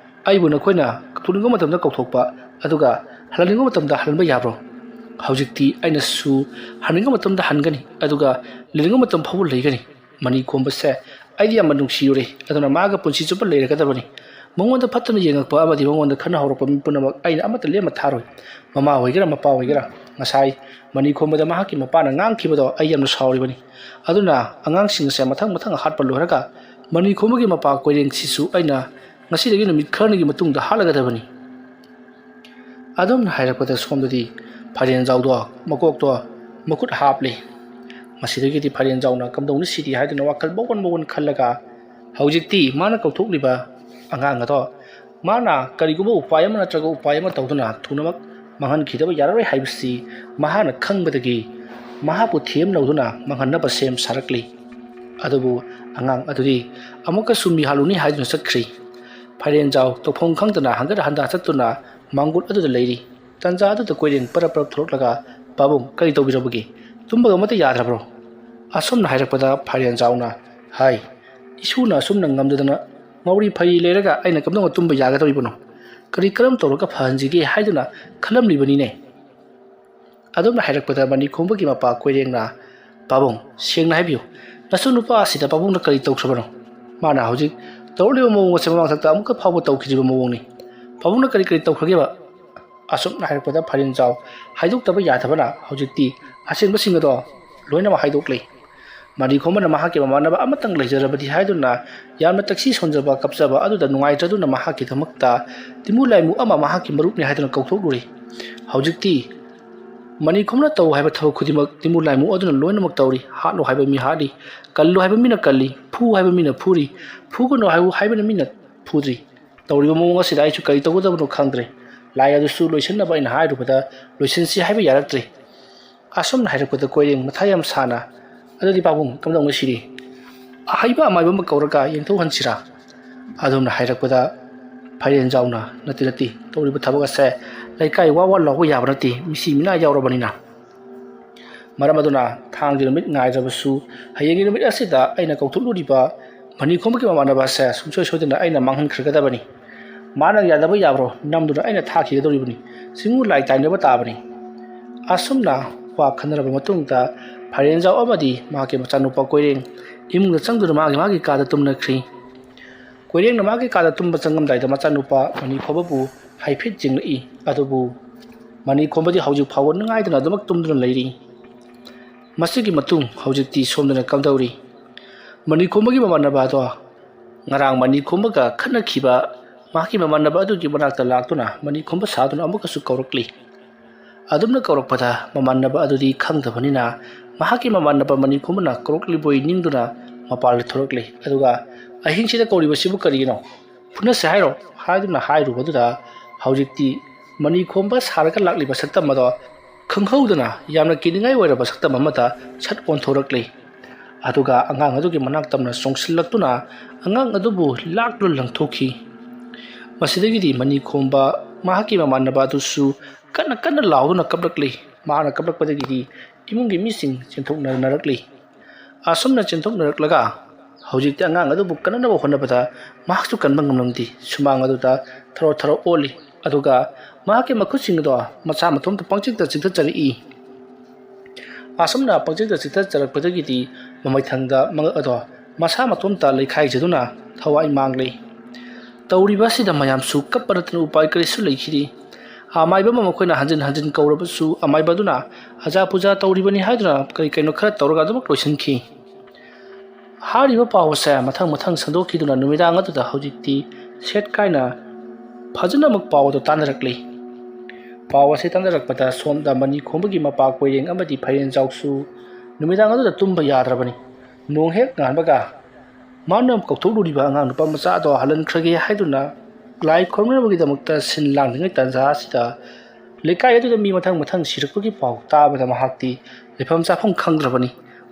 "ꯑꯩꯕꯨ ꯅꯈꯣꯏꯅ ꯀꯧꯊꯣꯛꯅꯤꯡꯕ ꯃꯇꯝꯗ ꯀꯧꯊꯣꯛꯄ ꯑꯗꯨꯒ ꯍꯜꯍꯟꯅꯤꯡꯕ ꯃꯇꯝꯗ ꯍꯜꯍꯟꯕ ꯌꯥꯕ꯭ꯔꯣ? ꯍꯧꯖꯤꯛꯇꯤ ꯑꯩꯅꯁꯨ ꯍꯟꯅꯤꯡꯕ ꯃꯇꯝꯗ ꯍꯟꯒꯅꯤ, ꯑꯗꯨꯒ ꯂꯩꯅꯤꯡꯕ ꯃꯇꯝ ꯐꯥꯎꯕ ꯂꯩꯒꯅꯤ꯫ ꯃꯅꯤ ꯈꯣꯝꯕꯁꯦ ꯑꯩꯗꯤ ꯌꯥꯝꯅ ꯅꯨꯡꯁꯤꯔꯨꯔꯦ, ꯑꯗꯨꯅ ꯃꯥꯒ ꯄꯨꯟꯁꯤ ꯆꯨꯞꯄ ꯂꯩꯔꯒꯗꯕꯅꯤ꯫ ꯃꯉꯣꯟꯗ ꯐꯠꯇꯅ ꯌꯦꯡꯉꯛꯄ ꯑꯃꯗꯤ ꯃꯉꯣꯟꯗ ꯈꯠꯅ ꯍꯧꯔꯛꯄ ꯃꯤ ꯄꯨꯝꯅꯃꯛ ꯑꯩꯅ ꯑꯃꯠꯇ ꯂꯦꯝꯅ ꯊꯥꯔꯣꯏ꯫ ꯃꯃꯥ ꯑꯣꯏꯒꯦꯔꯥ ꯃꯄꯥ ꯑꯣꯏꯒꯦꯔꯥ, ꯉꯁꯥꯏ ꯃꯅꯤ ꯈꯣꯝꯕꯗ ꯃꯍꯥꯛꯀꯤ ꯃꯄꯥꯅ ꯉꯥꯡꯈꯤꯕꯗꯣ ꯑꯩ ꯌꯥꯝꯅ ꯁꯥꯎꯔꯤꯕꯅꯤ꯫ ꯑꯗꯨꯅ ꯑꯉꯥꯡꯁꯤꯡ ꯑꯁꯦ ꯃꯊꯪ ꯃꯊꯪ ꯍꯥꯠꯄ ꯂꯣꯏꯔꯒ ꯃꯅꯤ ꯈꯣꯝꯕꯒꯤ ꯃꯄꯥ ꯀꯣꯏꯔꯦꯡꯁꯤꯁꯨ ꯑꯩꯅ ꯉꯁꯤꯗꯒꯤ ꯅꯨꯃꯤꯠ ꯈꯔꯅꯤꯒꯤ ꯃꯇꯨꯡꯗ ꯍꯥꯠꯂꯒꯗꯕꯅꯤ"꯫ ꯑꯗꯨꯝꯅ ꯍꯥꯏꯔꯛꯄꯗ ꯁꯣꯝꯗꯗꯤ ꯐꯥꯏꯔꯦꯟꯖꯥꯎꯗꯣ ꯃꯀꯣꯛꯇꯣ ꯃꯈꯨꯠ ꯍꯥꯞꯂꯤ꯫ ꯃꯁꯤꯗꯒꯤꯗꯤ ꯐꯥꯏꯔꯦꯟꯖꯥꯎꯅ ꯀꯝꯗꯧꯅꯤ ꯁꯤꯗꯤ ꯍꯥꯏꯗꯨꯅ ꯋꯥꯈꯜ ꯃꯑꯣꯟ ꯃꯑꯣꯟ ꯈꯜꯂꯒ, ꯍꯧꯖꯤꯛꯇꯤ ꯃꯥꯅ ꯀꯧꯊꯣꯛꯂꯤꯕ ꯑꯉꯥꯡ ꯑꯗꯣ ꯃꯥꯅ ꯀꯔꯤꯒꯨꯝꯕ ꯎꯄꯥꯏ ꯑꯃ ꯅꯠꯇ꯭ꯔꯒ ꯎꯄꯥꯏ ꯑꯃ ꯇꯧꯗꯨꯅ ꯊꯨꯅꯃꯛ ꯃꯥꯡꯍꯟꯈꯤꯗꯕ ꯌꯥꯔꯔꯣꯏ ꯍꯥꯏꯕꯁꯤ ꯃꯍꯥꯛꯅ ꯈꯪꯕꯗꯒꯤ ꯃꯍꯥꯛꯄꯨ ꯊꯦꯝꯅꯧꯗꯨꯅ ꯃꯥꯡꯍꯟꯅꯕ ꯁꯦꯝ ꯁꯥꯔꯛꯂꯤ꯫ ꯑꯗꯨꯕꯨ ꯑꯉꯥꯡ ꯑꯗꯨꯗꯤ ꯑꯃꯨꯛꯀꯁꯨ ꯃꯤꯍꯥꯠꯂꯨꯅꯤ ꯍꯥꯏꯗꯨꯅ ꯆꯠꯈ꯭ꯔꯤ꯫ ꯐꯥꯏꯔꯦꯟꯖꯥꯎ ꯇꯧꯐꯝ ꯈꯪꯗꯅ ꯍꯪꯒꯠ ꯍꯟꯗ ꯆꯠꯇꯨꯅ ꯃꯥꯡꯒꯣꯜ ꯑꯗꯨꯗ ꯂꯩꯔꯤ꯫ ꯇꯟꯖꯥ ꯑꯗꯨꯗ ꯀꯣꯏꯔꯦꯡ ꯄꯔꯞ ꯄꯔꯞ ꯊꯣꯛꯂꯛꯂꯒ, "ꯄꯥꯕꯨꯡ, ꯀꯔꯤ ꯇꯧꯕꯤꯔꯕꯒꯦ? ꯇꯨꯝꯕꯒ ꯑꯃꯠꯇ ꯌꯥꯗ꯭ꯔꯕ꯭ꯔꯣ?" ꯑꯁꯨꯝꯅ ꯍꯥꯏꯔꯛꯄꯗ ꯐꯥꯏꯔꯦꯟꯖꯥꯎꯅ, "ꯍꯥꯏ, ꯏꯁꯨꯅ ꯑꯁꯨꯝꯅ ꯉꯝꯗꯗꯅ ꯉꯥꯎꯔꯤ ꯐꯩꯔꯤ ꯂꯩꯔꯒ ꯑꯩꯅ ꯀꯝꯗꯧꯅ ꯇꯨꯝꯕ ꯌꯥꯒꯗꯧꯔꯤꯕꯅꯣ? ꯀꯔꯤ ꯀꯔꯝ ꯇꯧꯔꯒ ꯐꯍꯟꯁꯤꯒꯦ ꯍꯥꯏꯗꯨꯅ ꯈꯜꯂꯝꯂꯤꯕꯅꯤꯅꯦ"꯫ ꯑꯗꯨꯝꯅ ꯍꯥꯏꯔꯛꯄꯗ ꯃꯅꯤ ꯈꯣꯝꯕꯒꯤ ꯃꯄꯥ ꯀꯣꯏꯔꯦꯡꯅ, "ꯄꯥꯕꯨꯡ, ꯁꯦꯡꯅ ꯍꯥꯏꯕꯤꯌꯨ, ꯅꯁꯨ ꯅꯨꯄꯥ ꯑꯁꯤꯗ ꯄꯥꯕꯨꯡꯅ ꯀꯔꯤ ꯇꯧꯈ꯭ꯔꯕꯅꯣ? ꯃꯥꯅ ꯍꯧꯖꯤꯛ ꯇꯧꯔꯛꯂꯤꯕ ꯃꯑꯣꯡ ꯑꯁꯤ ꯃꯃꯥꯡꯊꯛꯇ ꯑꯃꯨꯛꯀ ꯐꯥꯎꯕ ꯇꯧꯈꯤꯗ꯭ꯔꯤꯕ ꯃꯑꯣꯡꯅꯤ꯫ ꯄꯥꯕꯨꯡꯅ ꯀꯔꯤ ꯀꯔꯤ ꯇꯧꯈ꯭ꯔꯒꯦꯕ?" ꯑꯁꯨꯝꯅ ꯍꯥꯏꯔꯛꯄꯗ ꯐꯥꯏꯔꯦꯟꯖꯥꯎ ꯍꯥꯏꯗꯣꯛꯇꯕ ꯌꯥꯗꯕꯅ ꯍꯧꯖꯤꯛꯇꯤ ꯑꯁꯦꯡꯕꯁꯤꯡ ꯑꯗꯣ ꯂꯣꯏꯅꯃꯛ ꯍꯥꯏꯗꯣꯛꯂꯦ꯫ ꯃꯅꯤ ꯈꯣꯝꯕꯅ ꯃꯍꯥꯛꯀꯤ ꯃꯃꯥꯟꯅꯕ ꯑꯃꯇꯪ ꯂꯩꯖꯔꯕꯗꯤ ꯍꯥꯏꯗꯨꯅ ꯌꯥꯝꯅ ꯇꯛꯁꯤ ꯁꯣꯟꯖꯕ ꯀꯞꯆꯕ ꯑꯗꯨꯗ ꯅꯨꯡꯉꯥꯏꯇ꯭ꯔꯗꯨꯅ ꯃꯍꯥꯛꯀꯤꯗꯃꯛꯇ ꯇꯤꯃꯨ ꯂꯥꯏꯃꯨ ꯑꯃ ꯃꯍꯥꯛꯀꯤ ꯃꯔꯨꯞꯅꯤ ꯍꯥꯏꯗꯨꯅ ꯀꯧꯊꯣꯛꯂꯨꯔꯦ꯫ ꯍꯧꯖꯤꯛꯇꯤ ꯃꯅꯤ ꯈꯣꯝꯕꯅ ꯇꯧ ꯍꯥꯏꯕ ꯊꯕꯛ ꯈꯨꯗꯤꯡꯃꯛ ꯇꯤꯃꯨ ꯂꯥꯏꯃꯨ ꯑꯗꯨꯅ ꯂꯣꯏꯅꯃꯛ ꯇꯧꯔꯤ꯫ ꯍꯥꯠꯂꯨ ꯍꯥꯏꯕ ꯃꯤ ꯍꯥꯠꯂꯤ, ꯀꯜꯂꯨ ꯍꯥꯏꯕ ꯃꯤꯅ ꯀꯜꯂꯤ, ꯐꯨ ꯍꯥꯏꯕ ꯃꯤꯅ ꯐꯨꯔꯤ, ꯐꯨꯒꯅꯨ ꯍꯥꯏꯕ ꯍꯥꯏꯕꯅ ꯃꯤꯅ ꯐꯨꯗ꯭ꯔꯤ꯫ ꯇꯧꯔꯤꯕ ꯃꯑꯣꯡ ꯑꯁꯤꯗ ꯑꯩꯁꯨ ꯀꯔꯤ ꯇꯧꯒꯗꯕꯅꯣ ꯈꯪꯗ꯭ꯔꯦ꯫ ꯂꯥꯏ ꯑꯗꯨꯁꯨ ꯂꯣꯏꯁꯤꯟꯅꯕ ꯑꯩꯅ ꯍꯥꯏꯔꯨꯕꯗ ꯂꯣꯏꯁꯤꯟꯁꯤ ꯍꯥꯏꯕ ꯌꯥꯔꯛꯇ꯭ꯔꯦ꯫ ꯑꯁꯨꯝꯅ ꯍꯥꯏꯔꯛꯄꯗ ꯀꯣꯏꯔꯦꯡ ꯃꯊꯥ ꯌꯥꯝ ꯁꯥꯅ, "ꯑꯗꯨꯗꯤ ꯄꯥꯕꯨꯡ, ꯀꯝꯗꯧꯅꯤ ꯁꯤꯗꯤ? ꯑꯍꯩꯕ ꯑꯃꯥꯏꯕ ꯑꯃ ꯀꯧꯔꯒ ꯌꯦꯡꯊꯣꯛꯍꯟꯁꯤꯔꯥ?" ꯑꯗꯨꯝꯅ ꯍꯥꯏꯔꯛꯄꯗ ꯐꯥꯏꯔꯦꯟꯖꯥꯎꯅ, "ꯅꯠꯇꯦ, ꯅꯠꯇꯦ, ꯇꯧꯔꯤꯕ ꯊꯕꯛ ꯑꯁꯦ ꯂꯩꯀꯥꯏ ꯋꯥ ꯋꯥ ꯂꯥꯎꯕ ꯌꯥꯕ ꯅꯠꯇꯦ, ꯃꯤꯁꯤ ꯃꯤꯅꯥ ꯌꯥꯎꯔꯕꯅꯤꯅ꯫ ꯃꯔꯝ ꯑꯗꯨꯅ ꯊꯥꯡꯒꯤ ꯅꯨꯃꯤꯠ ꯉꯥꯏꯗ꯭ꯔꯕꯁꯨ ꯍꯌꯦꯡꯒꯤ ꯅꯨꯃꯤꯠ ꯑꯁꯤꯗ ꯑꯩꯅ ꯀꯧꯊꯣꯛꯂꯨꯔꯤꯕ ꯃꯅꯤꯈꯣꯝꯕꯒꯤ ꯃꯃꯥꯟꯅꯕ ꯑꯁꯦ ꯁꯨꯡꯁꯣꯏ ꯁꯣꯏꯗꯅ ꯑꯩꯅ ꯃꯥꯡꯍꯟꯈ꯭ꯔꯒꯗꯕꯅꯤ꯫ ꯃꯥꯅ ꯌꯥꯗꯕ ꯌꯥꯕ꯭ꯔꯣ ꯅꯝꯗꯨꯅ ꯑꯩꯅ ꯊꯥꯈꯤꯒꯗꯧꯔꯤꯕꯅꯤ꯫ ꯆꯤꯡꯉꯨ ꯂꯥꯏ ꯇꯥꯏꯅꯕ ꯇꯥꯕꯅꯤ꯫ ꯑꯁꯨꯝꯅ ꯋꯥ ꯈꯟꯅꯔꯕ ꯃꯇꯨꯡꯗ ꯐꯥꯏꯔꯦꯟꯖꯥꯎ ꯑꯃꯗꯤ ꯃꯍꯥꯛꯀꯤ ꯃꯆꯥꯅꯨꯄꯥ ꯀꯣꯏꯔꯦꯡ ꯏꯃꯨꯡꯗ ꯆꯪꯗꯨꯅ ꯃꯥꯒꯤ ꯃꯥꯒꯤ ꯀꯥꯗ ꯇꯨꯝꯅꯈ꯭ꯔꯤ꯫ ꯀꯣꯏꯔꯦꯡꯅ ꯃꯥꯒꯤ ꯀꯥꯗ ꯇꯨꯝꯕ ꯆꯪꯉꯝꯗꯥꯏꯗ ꯃꯆꯥꯅꯨꯄꯥ ꯃꯅꯤꯈꯣꯝꯕꯕꯨ ꯍꯥꯏꯐꯦꯠ ꯌꯦꯡꯂꯛꯏ꯫ ꯑꯗꯨꯕꯨ ꯃꯅꯤꯈꯣꯝꯕꯗꯤ ꯍꯧꯖꯤꯛ ꯐꯥꯎꯕ ꯅꯨꯡꯉꯥꯏꯗꯅ ꯑꯗꯨꯃꯛ ꯇꯨꯝꯗꯨꯅ ꯂꯩꯔꯤ꯫ ꯃꯁꯤꯒꯤ ꯃꯇꯨꯡ ꯍꯧꯖꯤꯛꯇꯤ ꯁꯣꯝꯗꯅ ꯀꯝꯗꯧꯔꯤ? ꯃꯅꯤꯈꯣꯝꯕꯒꯤ ꯃꯃꯥꯟꯅꯕ ꯑꯗꯣ ꯉꯔꯥꯡ ꯃꯅꯤꯈꯣꯝꯕꯒ ꯈꯠꯅꯈꯤꯕ ꯃꯍꯥꯛꯀꯤ ꯃꯃꯥꯟꯅꯕ ꯑꯗꯨꯒꯤ ꯃꯅꯥꯛꯇ ꯂꯥꯛꯇꯨꯅ ꯃꯅꯤꯈꯣꯝꯕ ꯁꯥꯗꯨꯅ ꯑꯃꯨꯛꯀꯁꯨ ꯀꯧꯔꯛꯂꯤ꯫ ꯑꯗꯨꯝꯅ ꯀꯧꯔꯛꯄꯗ ꯃꯃꯥꯟꯅꯕ ꯑꯗꯨꯗꯤ ꯈꯪꯗꯕꯅꯤꯅ ꯃꯍꯥꯛꯀꯤ ꯃꯃꯥꯟꯅꯕ ꯃꯅꯤꯈꯣꯝꯕꯅ ꯀꯧꯔꯛꯂꯤꯕꯣꯏ ꯅꯤꯡꯗꯨꯅ ꯃꯄꯥꯟꯗ ꯊꯣꯔꯛꯂꯤ꯫ ꯑꯗꯨꯒ "ꯑꯍꯤꯡꯁꯤꯗ ꯀꯧꯔꯤꯕꯁꯤꯕꯨ ꯀꯔꯤꯒꯤꯅꯣ? ꯐꯨꯅꯁꯦ ꯍꯥꯏꯔꯣ?" ꯍꯥꯏꯗꯨꯅ ꯍꯥꯏꯔꯨꯕꯗꯨꯗ ꯍꯧꯖꯤꯛꯇꯤ ꯃꯅꯤꯈꯣꯝꯕ ꯁꯥꯔꯒ ꯂꯥꯛꯂꯤꯕ ꯁꯛꯇꯝ ꯑꯗꯣ ꯈꯪꯍꯧꯗꯅ ꯌꯥꯝꯅ ꯀꯤꯅꯤꯡꯉꯥꯏ ꯑꯣꯏꯔꯕ ꯁꯛꯇꯝ ꯑꯃꯗ ꯁꯠ ꯑꯣꯟꯊꯣꯔꯛꯂꯤ꯫ ꯑꯗꯨꯒ ꯑꯉꯥꯡ ꯑꯗꯨꯒꯤ ꯃꯅꯥꯛ ꯇꯝꯅ ꯆꯣꯡꯁꯤꯜꯂꯛꯇꯨꯅ ꯑꯉꯥꯡ ꯑꯗꯨꯕꯨ ꯂꯥꯛꯂ ꯂꯪꯊꯣꯛꯈꯤ꯫ ꯃꯁꯤꯗꯒꯤꯗꯤ ꯃꯅꯤꯈꯣꯝꯕ ꯃꯍꯥꯛꯀꯤ ꯃꯃꯥꯟꯅꯕ ꯑꯗꯨꯁꯨ ꯀꯟꯅ ꯀꯟꯅ ꯂꯥꯎꯗꯨꯅ ꯀꯞꯂꯛꯂꯤ꯫ ꯃꯍꯥꯛꯅ ꯀꯞꯂꯛꯄꯗꯒꯤꯗꯤ ꯏꯃꯨꯡꯒꯤ ꯃꯤꯁꯤꯡ ꯆꯦꯟꯊꯣꯛꯅꯅꯔꯛꯂꯤ꯫ ꯑꯁꯨꯝꯅ ꯆꯦꯟꯊꯣꯛꯅꯔꯛꯂꯒ ꯍꯧꯖꯤꯛꯇꯤ ꯑꯉꯥꯡ ꯑꯗꯨꯕꯨ ꯀꯟꯅꯅꯕ ꯍꯣꯠꯅꯕꯗ ꯃꯍꯥꯛꯁꯨ ꯀꯟꯕ ꯉꯝꯂꯝꯗꯦ꯫ ꯁꯨꯃꯥꯡ ꯑꯗꯨꯗ ꯊꯔꯣ ꯊꯔꯣ ꯑꯣꯜꯂꯤ꯫ ꯑꯗꯨꯒ ꯃꯍꯥꯛꯀꯤ ꯃꯈꯨꯠꯁꯤꯡ ꯑꯗꯣ ꯃꯁꯥ ꯃꯇꯣꯝꯇ ꯄꯪꯆꯤꯛꯇ ꯆꯤꯛꯊꯠꯆꯔꯛꯏ꯫ ꯑꯁꯨꯝꯅ ꯄꯪꯆꯤꯛꯇ ꯆꯤꯛꯊꯠꯆꯔꯛꯄꯗꯒꯤꯗꯤ ꯃꯃꯩꯊꯪꯗ ꯃꯉꯛ ꯑꯗꯣ ꯃꯁꯥ ꯃꯇꯣꯝꯇ ꯂꯩꯈꯥꯏꯖꯗꯨꯅ ꯊꯋꯥꯏ ꯃꯥꯡꯂꯦ꯫ ꯇꯧꯔꯤꯕ ꯑꯁꯤꯗ ꯃꯌꯥꯝꯁꯨ ꯀꯞꯄ ꯅꯠꯇꯅ ꯎꯄꯥꯏ ꯀꯔꯤꯁꯨ ꯂꯩꯈꯤꯗꯦ꯫ ꯑꯃꯥꯏꯕ ꯑꯃ ꯃꯈꯣꯏꯅ ꯍꯟꯖꯤꯟ ꯍꯟꯖꯤꯟ ꯀꯧꯔꯕꯁꯨ ꯑꯃꯥꯏꯕ ꯑꯗꯨꯅ "ꯑꯖꯥ ꯄꯨꯖꯥ ꯇꯧꯔꯤꯕꯅꯤ" ꯍꯥꯏꯗꯨꯅ ꯀꯔꯤ ꯀꯩꯅꯣ ꯈꯔ ꯇꯧꯔꯒ ꯑꯗꯨꯃꯛ ꯂꯣꯏꯁꯤꯟꯈꯤ꯫ ꯍꯥꯏꯔꯤꯕ ꯄꯥꯎ ꯑꯁꯦ ꯃꯊꯪ ꯃꯊꯪ ꯁꯟꯗꯣꯛꯈꯤꯗꯨꯅ ꯅꯨꯃꯤꯗꯥꯡ ꯑꯗꯨꯗ ꯍꯧꯖꯤꯛꯇꯤ ꯁꯦꯠ ꯀꯥꯏꯅ ꯐꯖꯅꯃꯛ ꯄꯥꯎ ꯑꯗꯨ ꯇꯥꯟꯅꯔꯛꯂꯤ꯫ ꯄꯥꯎ ꯑꯁꯤ ꯇꯥꯟꯅꯔꯛꯄꯗ ꯁꯣꯝꯗ ꯃꯅꯤ ꯈꯣꯝꯕꯒꯤ ꯃꯄꯥ ꯀꯣꯏꯔꯦꯡ ꯑꯃꯗꯤ ꯐꯩꯔꯦꯟꯖꯥꯎꯁꯨ ꯅꯨꯃꯤꯗꯥꯡ ꯑꯗꯨꯗ ꯇꯨꯝꯕ ꯌꯥꯗ꯭ꯔꯕꯅꯤ꯫ ꯅꯣꯡ ꯍꯦꯛ ꯉꯥꯟꯕꯒ ꯃꯥꯅ ꯀꯧꯊꯣꯛꯂꯨꯔꯤꯕ ꯑꯉꯥꯡ ꯅꯨꯄꯥ ꯃꯆꯥ ꯑꯗꯣ ꯍꯜꯍꯟꯈ꯭ꯔꯒꯦ ꯍꯥꯏꯗꯨꯅ ꯂꯥꯏ ꯈꯨꯔꯨꯝꯅꯕꯒꯤꯗꯃꯛꯇ ꯁꯤꯟ ꯂꯥꯡꯂꯤꯉꯩ ꯇꯥꯟꯖꯥ ꯑꯁꯤꯗ ꯂꯩꯀꯥꯏ ꯑꯗꯨꯗ ꯃꯤ ꯃꯊꯪ ꯃꯊꯪ ꯁꯤꯔꯛꯄꯒꯤ ꯄꯥꯎ ꯇꯥꯕꯗ ꯃꯍꯥꯛꯇꯤ ꯂꯩꯐꯝ ꯆꯥꯐꯝ ꯈꯪꯗ꯭ꯔꯕꯅꯤ꯫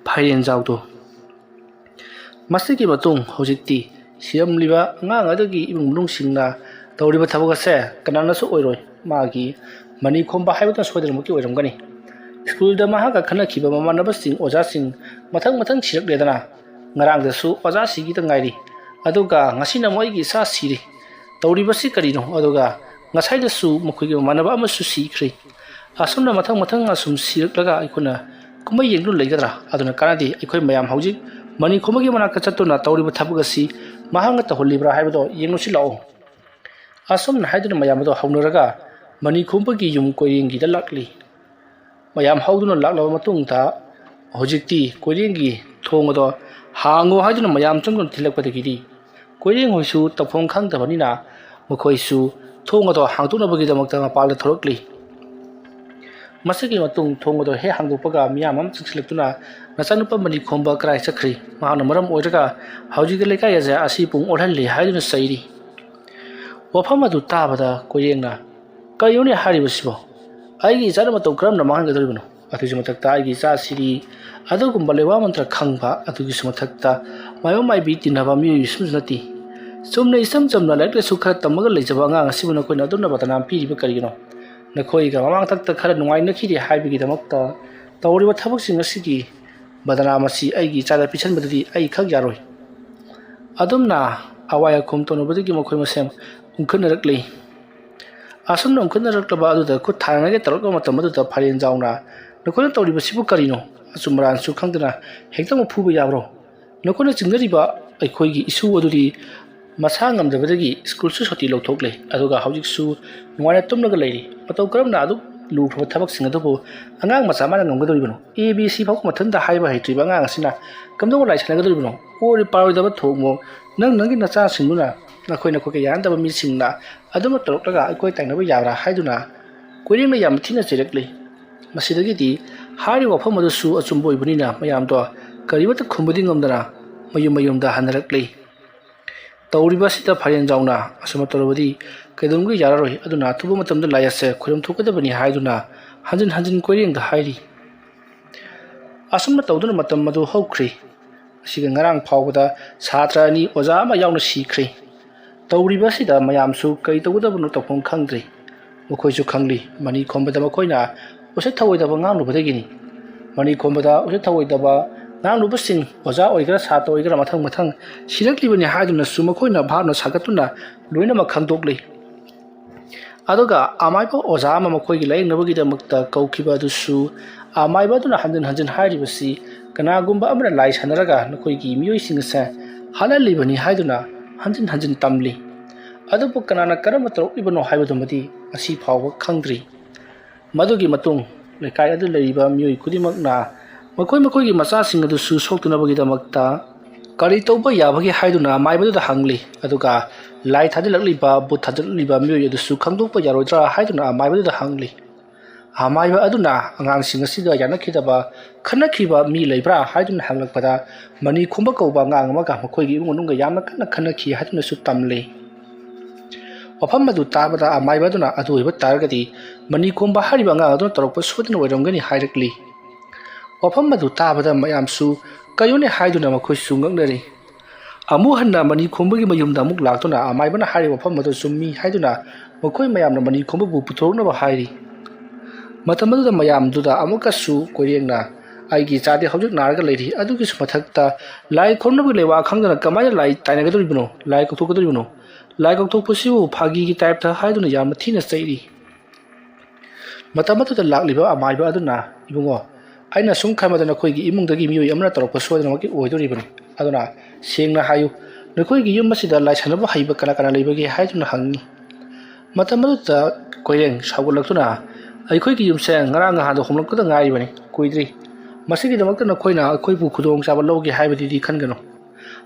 ꯐꯩꯔꯦꯟꯖꯥꯎꯗꯣ ꯃꯁꯤꯒꯤ ꯃꯇꯨꯡ ꯍꯧꯖꯤꯛꯇꯤ ꯁꯤꯔꯝꯂꯤꯕ ꯑꯉꯥꯡ ꯑꯗꯨꯒꯤ ꯏꯃꯨꯡ ꯃꯅꯨꯡꯁꯤꯡꯅ ꯇꯧꯔꯤꯕ ꯊꯕꯛ ꯑꯁꯦ ꯀꯅꯥꯅꯁꯨ ꯑꯣꯏꯔꯣꯏ꯫ ꯃꯥꯒꯤ ꯃꯅꯤ ꯈꯣꯝꯕ ꯍꯥꯏꯕꯗꯨꯅ ꯁꯣꯏꯗꯅꯃꯛꯀꯤ ꯑꯣꯏꯔꯝꯒꯅꯤ꯫ ꯁ꯭ꯀꯨꯜꯗ ꯃꯍꯥꯛꯀ ꯈꯠꯅꯈꯤꯕ ꯃꯃꯥꯟꯅꯕꯁꯤꯡ, ꯑꯣꯖꯥꯁꯤꯡ ꯃꯊꯪ ꯃꯊꯪ ꯁꯤꯔꯛꯂꯦꯗꯅ꯫ ꯉꯔꯥꯡꯗꯁꯨ ꯑꯣꯖꯥ ꯁꯤꯈꯤꯗ ꯉꯥꯏꯔꯤ, ꯑꯗꯨꯒ ꯉꯁꯤꯅ ꯑꯃꯨꯛ ꯑꯩꯒꯤ ꯏꯆꯥ ꯁꯤꯔꯤ꯫ ꯇꯧꯔꯤꯕꯁꯤ ꯀꯔꯤꯅꯣ? ꯑꯗꯨꯒ ꯉꯁꯥꯏꯗꯁꯨ ꯃꯈꯣꯏꯒꯤ ꯃꯃꯥꯟꯅꯕ ꯑꯃꯁꯨ ꯁꯤꯈ꯭ꯔꯦ꯫ ꯑꯁꯨꯝꯅ ꯃꯊꯪ ꯃꯊꯪ ꯑꯁꯨꯝ ꯁꯤꯔꯛꯂꯒ ꯑꯩꯈꯣꯏꯅ ꯀꯨꯝꯍꯩ ꯌꯦꯡꯗꯨꯅ ꯂꯩꯒꯗ꯭ꯔꯥ? ꯑꯗꯨꯅ ꯀꯥꯟꯅꯗꯦ, ꯑꯩꯈꯣꯏ ꯃꯌꯥꯝ ꯍꯧꯖꯤꯛ ꯃꯅꯤ ꯈꯣꯝꯕꯒꯤ ꯃꯅꯥꯛꯇ ꯆꯠꯇꯨꯅ ꯇꯧꯔꯤꯕ ꯊꯕꯛ ꯑꯁꯤ ꯃꯍꯥꯛꯅ ꯇꯧꯍꯜꯂꯤꯕ꯭ꯔꯥ ꯍꯥꯏꯕꯗꯣ ꯌꯦꯡꯂꯨꯁꯤ ꯂꯥꯛꯑꯣ꯫ ꯑꯁꯨꯝꯅ ꯍꯥꯏꯗꯨꯅ ꯃꯌꯥꯝ ꯑꯗꯣ ꯍꯧꯅꯔꯒ ꯃꯅꯤ ꯈꯣꯝꯕꯒꯤ ꯌꯨꯝ ꯀꯣꯏꯔꯦꯡꯒꯤꯗ ꯂꯥꯛꯂꯤ꯫ ꯃꯌꯥꯝ ꯍꯧꯗꯨꯅ ꯂꯥꯛꯂꯕ ꯃꯇꯨꯡꯗ ꯍꯧꯖꯤꯛꯇꯤ ꯀꯣꯏꯔꯦꯡꯒꯤ ꯊꯣꯡ ꯑꯗꯣ ꯍꯥꯡꯉꯣ ꯍꯥꯏꯗꯨꯅ ꯃꯌꯥꯝ ꯆꯪꯗꯨꯅ ꯊꯤꯜꯂꯛꯄꯗꯒꯤꯗꯤ ꯀꯣꯏꯔꯦꯡ ꯍꯣꯏꯁꯨ ꯇꯧꯐꯝ ꯈꯪꯗꯕꯅꯤꯅ ꯃꯈꯣꯏꯁꯨ ꯊꯣꯡ ꯑꯗꯣ ꯍꯥꯡꯗꯣꯛꯅꯕꯒꯤꯗꯃꯛꯇ ꯃꯄꯥꯟꯗ ꯊꯣꯛꯂꯛꯂꯤ꯫ ꯃꯁꯤꯒꯤ ꯃꯇꯨꯡ ꯊꯣꯡ ꯑꯗꯣ ꯍꯦꯛ ꯍꯥꯡꯗꯣꯛꯄꯒ ꯃꯤꯌꯥꯝ ꯑꯃ ꯆꯪꯁꯤꯜꯂꯛꯇꯨꯅ ꯅꯆꯥꯅꯨꯄꯥ ꯃꯅꯤ ꯈꯣꯝꯕ ꯀꯗꯥꯏ ꯆꯠꯈ꯭ꯔꯤ? ꯃꯍꯥꯛꯅ ꯃꯔꯝ ꯑꯣꯏꯔꯒ ꯍꯧꯖꯤꯛꯀꯤ ꯂꯩꯀꯥꯏ ꯑꯁꯦ ꯑꯁꯤ ꯄꯨꯡ ꯑꯣꯜꯍꯜꯂꯤ ꯍꯥꯏꯗꯨꯅ ꯆꯩꯔꯤ꯫ ꯋꯥꯐꯝ ꯑꯗꯨ ꯇꯥꯕꯗ ꯀꯣꯏꯔꯦꯡꯅ, "ꯀꯔꯤꯅꯣꯅꯦ ꯍꯥꯏꯔꯤꯕꯁꯤꯕꯣ? ꯑꯩꯒꯤ ꯏꯆꯥꯅ ꯃꯇꯧ ꯀꯔꯝꯅ ꯃꯥꯡꯍꯟꯒꯗꯧꯔꯤꯕꯅꯣ? ꯑꯗꯨꯒꯤꯁꯨ ꯃꯊꯛꯇ ꯑꯩꯒꯤ ꯏꯆꯥꯁꯤꯗꯤ ꯑꯗꯨꯒꯨꯝꯕ ꯂꯩꯋꯥ ꯃꯟꯇ꯭ꯔ ꯈꯪꯕ, ꯑꯗꯨꯒꯤꯁꯨ ꯃꯊꯛꯇ ꯃꯥꯏꯕ ꯃꯥꯏꯕꯤ ꯇꯤꯟꯅꯕ ꯃꯤꯑꯣꯏꯁꯨ ꯅꯠꯇꯦ꯫ ꯆꯨꯝꯅ ꯏꯆꯝ ꯆꯝꯅ ꯂꯥꯏꯔꯤꯛ ꯂꯥꯏꯁꯨ ꯈꯔ ꯇꯝꯃꯒ ꯂꯩꯖꯕ ꯑꯉꯥꯡ ꯑꯁꯤꯕꯨ ꯅꯈꯣꯏꯅ ꯑꯗꯨꯝꯅ ꯕꯗꯅꯥꯝ ꯄꯤꯔꯤꯕ ꯀꯔꯤꯒꯤꯅꯣ? ꯅꯈꯣꯏꯒ ꯃꯃꯥꯡꯊꯛꯇ ꯈꯔ ꯅꯨꯡꯉꯥꯏꯅꯈꯤꯗꯦ ꯍꯥꯏꯕꯒꯤꯗꯃꯛꯇ ꯇꯧꯔꯤꯕ ꯊꯕꯛꯁꯤꯡ ꯑꯁꯤꯒꯤ ꯕꯗꯅꯥꯝ ꯑꯁꯤ ꯑꯩꯒꯤ ꯏꯆꯥꯗ ꯄꯤꯁꯟꯕꯗꯨꯗꯤ ꯑꯩ ꯈꯛ ꯌꯥꯔꯣꯏ"꯫ ꯑꯗꯨꯝꯅ ꯑꯋꯥꯏ ꯑꯈꯨꯝ ꯇꯧꯅꯕꯗꯒꯤ ꯃꯈꯣꯏ ꯃꯁꯦꯟ ꯎꯪꯈꯠꯅꯔꯛꯂꯤ꯫ ꯑꯁꯨꯝꯅ ꯎꯪꯈꯠꯅꯔꯛꯂꯕ ꯑꯗꯨꯗ ꯈꯨꯠ ꯊꯥꯅꯉꯥꯏꯒꯤ ꯇꯧꯔꯛꯄ ꯃꯇꯝ ꯑꯗꯨꯗ ꯐꯥꯏꯔꯦꯟꯖꯥꯎꯅ, "ꯅꯈꯣꯏꯅ ꯇꯧꯔꯤꯕꯁꯤꯕꯨ ꯀꯔꯤꯅꯣ? ꯑꯆꯨꯝ ꯑꯔꯥꯟꯁꯨ ꯈꯪꯗꯅ ꯍꯦꯛꯇꯃꯛ ꯐꯨꯕ ꯌꯥꯕ꯭ꯔꯣ? ꯅꯈꯣꯏꯅ ꯆꯤꯡꯅꯔꯤꯕ ꯑꯩꯈꯣꯏꯒꯤ ꯏꯁꯨ ꯑꯗꯨꯗꯤ ꯃꯁꯥ ꯉꯝꯗꯕꯗꯒꯤ ꯁ꯭ꯀꯨꯜꯁꯨ ꯁꯨꯇꯤ ꯂꯧꯊꯣꯛꯂꯦ, ꯑꯗꯨꯒ ꯍꯧꯖꯤꯛꯁꯨ ꯅꯨꯡꯉꯥꯏꯅ ꯇꯨꯝꯂꯒ ꯂꯩꯔꯤ꯫ ꯃꯇꯧ ꯀꯔꯝꯅ ꯑꯗꯨꯛ ꯂꯨꯈ꯭ꯔꯕ ꯊꯕꯛꯁꯤꯡ ꯑꯗꯨꯕꯨ ꯑꯉꯥꯡ ꯃꯆꯥ ꯑꯃꯅ ꯉꯝꯒꯗꯧꯔꯤꯕꯅꯣ? ꯑꯦ ꯕꯤ ꯁꯤ ꯐꯥꯎ ꯃꯊꯟꯇ ꯍꯥꯏꯕ ꯍꯩꯇ꯭ꯔꯤꯕ ꯑꯉꯥꯡ ꯑꯁꯤꯅ ꯀꯝꯗꯧꯅ ꯂꯥꯏ ꯁꯥꯟꯅꯒꯗꯧꯔꯤꯕꯅꯣ? ꯑꯣꯏꯔꯣꯏ ꯄꯥꯔꯣꯏꯗꯕ ꯊꯣꯡꯃꯣ꯫ ꯅꯪ ꯅꯪꯒꯤ ꯅꯆꯥꯁꯤꯡꯗꯨꯅ ꯅꯈꯣꯏ ꯅꯈꯣꯏꯒ ꯌꯥꯅꯗꯕ ꯃꯤꯁꯤꯡꯅ ꯑꯗꯨꯃꯛ ꯇꯧꯔꯛꯂꯒ ꯑꯩꯈꯣꯏ ꯇꯥꯏꯅꯕ ꯌꯥꯕ꯭ꯔꯥ?" ꯍꯥꯏꯗꯨꯅ ꯀꯣꯏꯔꯦꯡꯅ ꯌꯥꯝꯅ ꯊꯤꯅ ꯆꯩꯔꯛꯂꯤ꯫ ꯃꯁꯤꯗꯒꯤꯗꯤ ꯍꯥꯏꯔꯤꯕ ꯋꯥꯐꯝ ꯑꯗꯨꯁꯨ ꯑꯆꯨꯝꯕ ꯑꯣꯏꯕꯅꯤꯅ ꯃꯌꯥꯝꯗꯣ ꯀꯔꯤꯃꯠꯇ ꯈꯨꯝꯕꯗꯤ ꯉꯝꯗꯅ ꯃꯌꯨꯝ ꯃꯌꯨꯝꯗ ꯍꯟꯅꯔꯛꯂꯤ꯫ ꯇꯧꯔꯤꯕ ꯑꯁꯤꯗ ꯐꯥꯏꯔꯦꯟꯖꯥꯎꯅ, "ꯑꯁꯨꯝꯅ ꯇꯧꯔꯕꯗꯤ ꯀꯩꯗꯧꯅꯨꯡꯗ ꯌꯥꯔꯔꯣꯏ, ꯑꯗꯨꯅ ꯑꯊꯨꯕ ꯃꯇꯝꯗ ꯂꯥꯏ ꯑꯁꯦ ꯈꯨꯔꯨꯝ ꯊꯣꯛꯀꯗꯕꯅꯤ" ꯍꯥꯏꯗꯨꯅ ꯍꯟꯖꯤꯟ ꯍꯟꯖꯤꯟ ꯀꯣꯏꯔꯦꯡꯗ ꯍꯥꯏꯔꯤ꯫ ꯑꯁꯨꯝꯅ ꯇꯧꯗꯨꯅ ꯃꯇꯝ ꯑꯗꯨ ꯍꯧꯈ꯭ꯔꯤ꯫ ꯑꯁꯤꯒ ꯉꯔꯥꯡ ꯐꯥꯎꯕꯗ ꯁꯥꯇ꯭ꯔ ꯑꯅꯤ ꯑꯣꯖꯥ ꯑꯃ ꯌꯥꯎꯅ ꯁꯤꯈ꯭ꯔꯦ꯫ ꯇꯧꯔꯤꯕ ꯑꯁꯤꯗ ꯃꯌꯥꯝꯁꯨ ꯀꯔꯤ ꯇꯧꯒꯗꯕꯅꯣ ꯇꯧꯐꯝ ꯈꯪꯗ꯭ꯔꯦ꯫ ꯃꯈꯣꯏꯁꯨ ꯈꯪꯂꯤ, ꯃꯅꯤ ꯈꯣꯝꯕꯗ ꯃꯈꯣꯏꯅ ꯎꯁꯤꯠ ꯊꯑꯣꯏꯗꯕ ꯉꯥꯡꯂꯨꯕꯗꯒꯤꯅꯤ꯫ ꯃꯅꯤ ꯈꯣꯝꯕꯗ ꯎꯁꯤꯠ ꯊꯑꯣꯏꯗꯕ ꯉꯥꯡꯂꯨꯕꯁꯤꯡ ꯑꯣꯖꯥ ꯑꯣꯏꯒꯦꯔꯥ ꯁꯥꯇ꯭ꯔ ꯑꯣꯏꯒꯦꯔꯥ ꯃꯊꯪ ꯃꯊꯪ ꯁꯤꯔꯛꯂꯤꯕꯅꯤ ꯍꯥꯏꯗꯨꯅꯁꯨ ꯃꯈꯣꯏꯅ ꯚꯥꯞꯅ ꯁꯥꯒꯠꯇꯨꯅ ꯂꯣꯏꯅꯃꯛ ꯈꯪꯗꯣꯛꯂꯤ꯫ ꯑꯗꯨꯒ ꯑꯃꯥꯏꯕ ꯑꯣꯖꯥ ꯑꯃ ꯃꯈꯣꯏꯒꯤ ꯂꯥꯌꯦꯡꯅꯕꯒꯤꯗꯃꯛꯇ ꯀꯧꯈꯤꯕ ꯑꯗꯨꯁꯨ ꯑꯃꯥꯏꯕ ꯑꯗꯨꯅ ꯍꯟꯖꯤꯟ ꯍꯟꯖꯤꯟ ꯍꯥꯏꯔꯤꯕꯁꯤ ꯀꯅꯥꯒꯨꯝꯕ ꯑꯃꯅ ꯂꯥꯏ ꯁꯥꯟꯅꯔꯒ ꯅꯈꯣꯏꯒꯤ ꯃꯤꯑꯣꯏꯁꯤꯡ ꯑꯁꯦ ꯍꯥꯠꯍꯜꯂꯤꯕꯅꯤ ꯍꯥꯏꯗꯨꯅ ꯍꯟꯖꯤꯟ ꯍꯟꯖꯤꯟ ꯇꯝꯂꯤ꯫ ꯑꯗꯨꯕꯨ ꯀꯅꯥꯅ ꯀꯔꯝꯕ ꯇꯧꯔꯛꯂꯤꯕꯅꯣ ꯍꯥꯏꯕꯗꯨꯃꯗꯤ ꯉꯁꯤ ꯐꯥꯎꯕ ꯈꯪꯗ꯭ꯔꯤ꯫ ꯃꯗꯨꯒꯤ ꯃꯇꯨꯡ ꯂꯩꯀꯥꯏ ꯑꯗꯨ ꯂꯩꯔꯤꯕ ꯃꯤꯑꯣꯏ ꯈꯨꯗꯤꯡꯃꯛꯅ ꯃꯈꯣꯏ ꯃꯈꯣꯏꯒꯤ ꯃꯆꯥꯁꯤꯡ ꯑꯗꯨꯁꯨ ꯁꯣꯛꯇꯅꯕꯒꯤꯗꯃꯛꯇ ꯀꯔꯤ ꯇꯧꯕ ꯌꯥꯕꯒꯦ ꯍꯥꯏꯗꯨꯅ ꯑꯃꯥꯏꯕꯗꯨꯗ ꯍꯪꯂꯤ꯫ ꯑꯗꯨꯒ ꯂꯥꯏ ꯊꯥꯖꯤꯜꯂꯛꯂꯤꯕ, ꯕꯨꯠ ꯊꯥꯖꯤꯜꯂꯛꯂꯤꯕ ꯃꯤꯑꯣꯏ ꯑꯗꯨꯁꯨ ꯈꯪꯗꯣꯛꯄ ꯌꯥꯔꯣꯏꯗ꯭ꯔꯥ ꯍꯥꯏꯗꯨꯅ ꯑꯃꯥꯏꯕꯗꯨꯗ ꯍꯪꯂꯤ꯫ ꯑꯃꯥꯏꯕ ꯑꯗꯨꯅ ꯑꯉꯥꯡꯁꯤꯡ ꯑꯁꯤꯒ ꯌꯥꯅꯈꯤꯗꯕ, ꯈꯠꯅꯈꯤꯕ ꯃꯤ ꯂꯩꯕ꯭ꯔꯥ ꯍꯥꯏꯗꯨꯅ ꯍꯪꯂꯛꯄꯗ, ꯃꯅꯤ ꯈꯣꯝꯕ ꯀꯧꯕ ꯑꯉꯥꯡ ꯑꯃꯒ ꯃꯈꯣꯏꯒꯤ ꯏꯃꯨꯡ ꯃꯅꯨꯡꯒ ꯌꯥꯝꯅ ꯀꯟꯅ ꯈꯠꯅꯈꯤ ꯍꯥꯏꯗꯨꯅꯁꯨ ꯇꯝꯂꯤ꯫ ꯋꯥꯐꯝ ꯑꯗꯨ ꯇꯥꯕꯗ ꯑꯃꯥꯏꯕ ꯑꯗꯨꯅ ꯑꯗꯨ ꯑꯣꯏꯕ ꯇꯥꯔꯒꯗꯤ ꯃꯅꯤ ꯈꯣꯝꯕ ꯍꯥꯏꯔꯤꯕ ꯑꯉꯥꯡ ꯑꯗꯨꯅ ꯇꯧꯔꯛꯄ ꯁꯣꯏꯗꯅ ꯑꯣꯏꯔꯝꯒꯅꯤ ꯍꯥꯏꯔꯛꯂꯤ꯫ ꯋꯥꯐꯝ ꯑꯗꯨ ꯇꯥꯕꯗ ꯃꯌꯥꯝꯁꯨ ꯀꯩꯅꯣꯅꯦ ꯍꯥꯏꯗꯨꯅ ꯃꯈꯣꯏꯁꯨ ꯉꯛꯅꯔꯤ꯫ ꯑꯃꯨꯛ ꯍꯟꯅ ꯃꯅꯤ ꯈꯣꯝꯕꯒꯤ ꯃꯌꯨꯝꯗ ꯑꯃꯨꯛ ꯂꯥꯛꯇꯨꯅ ꯑꯃꯥꯏꯕꯅ ꯍꯥꯏꯔꯤꯕ ꯋꯥꯐꯝ ꯑꯗꯨ ꯆꯨꯝꯃꯤ ꯍꯥꯏꯗꯨꯅ ꯃꯈꯣꯏ ꯃꯌꯥꯝꯅ ꯃꯅꯤ ꯈꯣꯝꯕꯕꯨ ꯄꯨꯊꯣꯔꯛꯅꯕ ꯍꯥꯏꯔꯤ꯫ ꯃꯇꯝ ꯑꯗꯨꯗ ꯃꯌꯥꯝꯗꯨꯗ ꯑꯃꯨꯛꯀꯁꯨ ꯀꯣꯏꯔꯦꯡꯅ, "ꯑꯩꯒꯤ ꯏꯆꯥꯗꯤ ꯍꯧꯖꯤꯛ ꯅꯥꯔꯒ ꯂꯩꯔꯤ, ꯑꯗꯨꯒꯤꯁꯨ ꯃꯊꯛꯇ ꯂꯥꯏ ꯈꯨꯔꯨꯝꯅꯕꯒꯤ ꯂꯩꯋꯥ ꯈꯪꯗꯅ ꯀꯃꯥꯏꯅ ꯂꯥꯏ ꯇꯥꯏꯅꯒꯗꯧꯔꯤꯕꯅꯣ, ꯂꯥꯏ ꯀꯧꯊꯣꯛꯀꯗꯧꯔꯤꯕꯅꯣ? ꯂꯥꯏ ꯀꯧꯊꯣꯛꯄꯁꯤꯕꯨ ꯐꯥꯒꯤꯒꯤ ꯇꯥꯏꯞꯇ" ꯍꯥꯏꯗꯨꯅ ꯌꯥꯝꯅ ꯊꯤꯅ ꯆꯩꯔꯤ꯫ ꯃꯇꯝ ꯑꯗꯨꯗ ꯂꯥꯛꯂꯤꯕ ꯑꯃꯥꯏꯕ ꯑꯗꯨꯅ, "ꯏꯕꯨꯡꯉꯣ, ꯑꯩꯅ ꯁꯨꯝ ꯈꯟꯕꯗ ꯅꯈꯣꯏꯒꯤ ꯏꯃꯨꯡꯗꯒꯤ ꯃꯤꯑꯣꯏ ꯑꯃꯅ ꯇꯧꯔꯛꯄ ꯁꯣꯏꯗꯅꯃꯛꯀꯤ ꯑꯣꯏꯗꯣꯔꯤꯕꯅꯤ꯫ ꯑꯗꯨꯅ ꯁꯦꯡꯅ ꯍꯥꯏꯌꯨ, ꯅꯈꯣꯏꯒꯤ ꯌꯨꯝ ꯑꯁꯤꯗ ꯂꯥꯏ ꯁꯥꯟꯅꯕ ꯍꯩꯕ ꯀꯅꯥ ꯀꯅꯥ ꯂꯩꯕꯒꯦ?" ꯍꯥꯏꯗꯨꯅ ꯍꯪꯉꯤ꯫ ꯃꯇꯝ ꯑꯗꯨꯗ ꯀꯣꯏꯔꯦꯡ ꯁꯥꯎꯒꯠꯂꯛꯇꯨꯅ, "ꯑꯩꯈꯣꯏꯒꯤ ꯌꯨꯝꯁꯦ ꯉꯔꯥꯡ ꯅꯍꯥꯟꯗ ꯍꯣꯡꯂꯛꯄꯗ ꯉꯥꯏꯔꯤꯕꯅꯤ, ꯀꯨꯏꯗ꯭ꯔꯤ꯫ ꯃꯁꯤꯒꯤꯗꯃꯛꯇ ꯅꯈꯣꯏꯅ ꯑꯩꯈꯣꯏꯕꯨ ꯈꯨꯗꯣꯡꯆꯥꯕ ꯂꯧꯒꯦ ꯍꯥꯏꯕꯗꯨꯗꯤ ꯈꯟꯒꯅꯨ꯫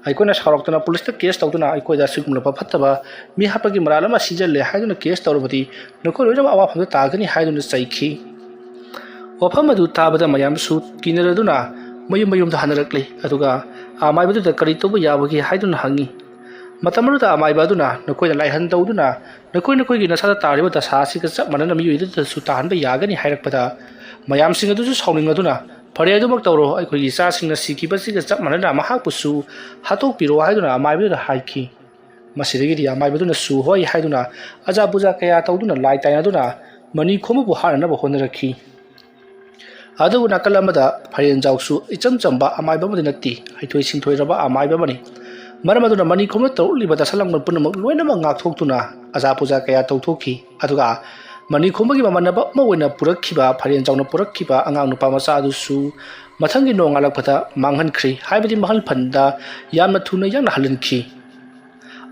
ꯑꯩꯈꯣꯏꯅ ꯁꯥꯎꯔꯛꯇꯅ ꯄꯨꯂꯤꯁꯇ ꯀꯦꯁ ꯇꯧꯗꯨꯅ ꯑꯩꯈꯣꯏꯗ ꯑꯁꯤꯒꯨꯝꯂꯕ ꯐꯠꯇꯕ ꯃꯤ ꯍꯥꯠꯄꯒꯤ ꯃꯔꯥꯜ ꯑꯃ ꯁꯤꯖꯜꯂꯦ ꯍꯥꯏꯗꯨꯅ ꯀꯦꯁ ꯇꯧꯔꯕꯗꯤ ꯅꯈꯣꯏ ꯂꯣꯏꯅꯃꯛ ꯑꯋꯥꯐꯝꯗ ꯇꯥꯒꯅꯤ" ꯍꯥꯏꯗꯨꯅ ꯆꯩꯈꯤ꯫ ꯋꯥꯐꯝ ꯑꯗꯨ ꯇꯥꯕꯗ ꯃꯌꯥꯝꯁꯨ ꯀꯤꯅꯔꯗꯨꯅ ꯃꯌꯨꯝ ꯃꯌꯨꯝꯗ ꯍꯟꯅꯔꯛꯂꯤ꯫ ꯑꯗꯨꯒ ꯑꯃꯥꯏꯕꯗꯨꯗ ꯀꯔꯤ ꯇꯧꯕ ꯌꯥꯕꯒꯦ ꯍꯥꯏꯗꯨꯅ ꯍꯪꯉꯤ꯫ ꯃꯇꯝ ꯑꯗꯨꯗ ꯑꯃꯥꯏꯕ ꯑꯗꯨꯅ, "ꯅꯈꯣꯏꯅ ꯂꯥꯏꯍꯟ ꯇꯧꯗꯨꯅ ꯅꯈꯣꯏ ꯅꯈꯣꯏꯒꯤ ꯅꯁꯥꯗ ꯇꯥꯔꯤꯕ ꯗꯁꯥ ꯑꯁꯤꯒ ꯆꯞ ꯃꯥꯟꯅꯅ ꯃꯤꯑꯣꯏꯗꯁꯨ ꯇꯥꯍꯟꯕ ꯌꯥꯒꯅꯤ" ꯍꯥꯏꯔꯛꯄꯗ ꯃꯌꯥꯝꯁꯤꯡ ꯑꯗꯨꯁꯨ ꯁꯥꯎꯅꯤꯡꯂꯗꯨꯅ, "ꯐꯔꯦ, ꯑꯗꯨꯃꯛ ꯇꯧꯔꯣ, ꯑꯩꯈꯣꯏꯒꯤ ꯏꯆꯥꯁꯤꯡꯅ ꯁꯤꯈꯤꯕꯁꯤꯒ ꯆꯞ ꯃꯥꯟꯅꯅ ꯃꯍꯥꯛꯄꯨꯁꯨ ꯍꯥꯠꯇꯣꯛꯄꯤꯔꯣ" ꯍꯥꯏꯗꯨꯅ ꯑꯃꯥꯏꯕꯗꯨꯗ ꯍꯥꯏꯈꯤ꯫ ꯃꯁꯤꯗꯒꯤꯗꯤ ꯑꯃꯥꯏꯕꯗꯨꯅꯁꯨ ꯍꯣꯏ ꯍꯥꯏꯗꯨꯅ ꯑꯖꯥ ꯄꯨꯖꯥ ꯀꯌꯥ ꯇꯧꯗꯨꯅ ꯂꯥꯏ ꯇꯥꯏꯅꯗꯨꯅ ꯃꯅꯤ ꯈꯣꯝꯕꯕꯨ ꯍꯥꯠꯅꯅꯕ ꯍꯣꯠꯅꯔꯛꯈꯤ꯫ ꯑꯗꯨꯕꯨ ꯅꯥꯀꯜ ꯑꯃꯗ ꯐꯥꯏꯔꯦꯟꯖꯥꯎꯁꯨ ꯏꯆꯝ ꯆꯝꯕ ꯑꯃꯥꯏꯕ ꯑꯃꯗꯤ ꯅꯠꯇꯦ, ꯍꯩꯊꯣꯏ ꯁꯤꯡꯊꯣꯏꯔꯕ ꯑꯃꯥꯏꯕ ꯑꯃꯅꯤ꯫ ꯃꯔꯝ ꯑꯗꯨꯅ ꯃꯅꯤꯈꯣꯝꯅ ꯇꯧꯔꯛꯂꯤꯕ ꯗꯁꯥ ꯂꯥꯡꯕꯟ ꯄꯨꯝꯅꯃꯛ ꯂꯣꯏꯅꯃꯛ ꯉꯥꯛꯊꯣꯛꯇꯨꯅ ꯑꯖꯥ ꯄꯨꯖꯥ ꯀꯌꯥ ꯇꯧꯊꯣꯛꯈꯤ꯫ ꯑꯗꯨꯒ ꯃꯅꯤꯈꯣꯝꯕꯒꯤ ꯃꯃꯥꯟꯅꯕ ꯑꯃ ꯑꯣꯏꯅ ꯄꯨꯔꯛꯈꯤꯕ, ꯐꯥꯏꯔꯦꯟꯖꯥꯎꯅ ꯄꯨꯔꯛꯈꯤꯕ ꯑꯉꯥꯡ ꯅꯨꯄꯥ ꯃꯆꯥ ꯑꯗꯨꯁꯨ ꯃꯊꯪꯒꯤ ꯅꯣꯡꯉꯥꯜꯂꯛꯄꯗ ꯃꯥꯡꯍꯟꯈ꯭ꯔꯦ, ꯍꯥꯏꯕꯗꯤ ꯃꯍꯜ ꯐꯟꯗ ꯌꯥꯝꯅ ꯊꯨꯅ ꯌꯥꯡꯅ ꯍꯜꯍꯟꯈꯤ꯫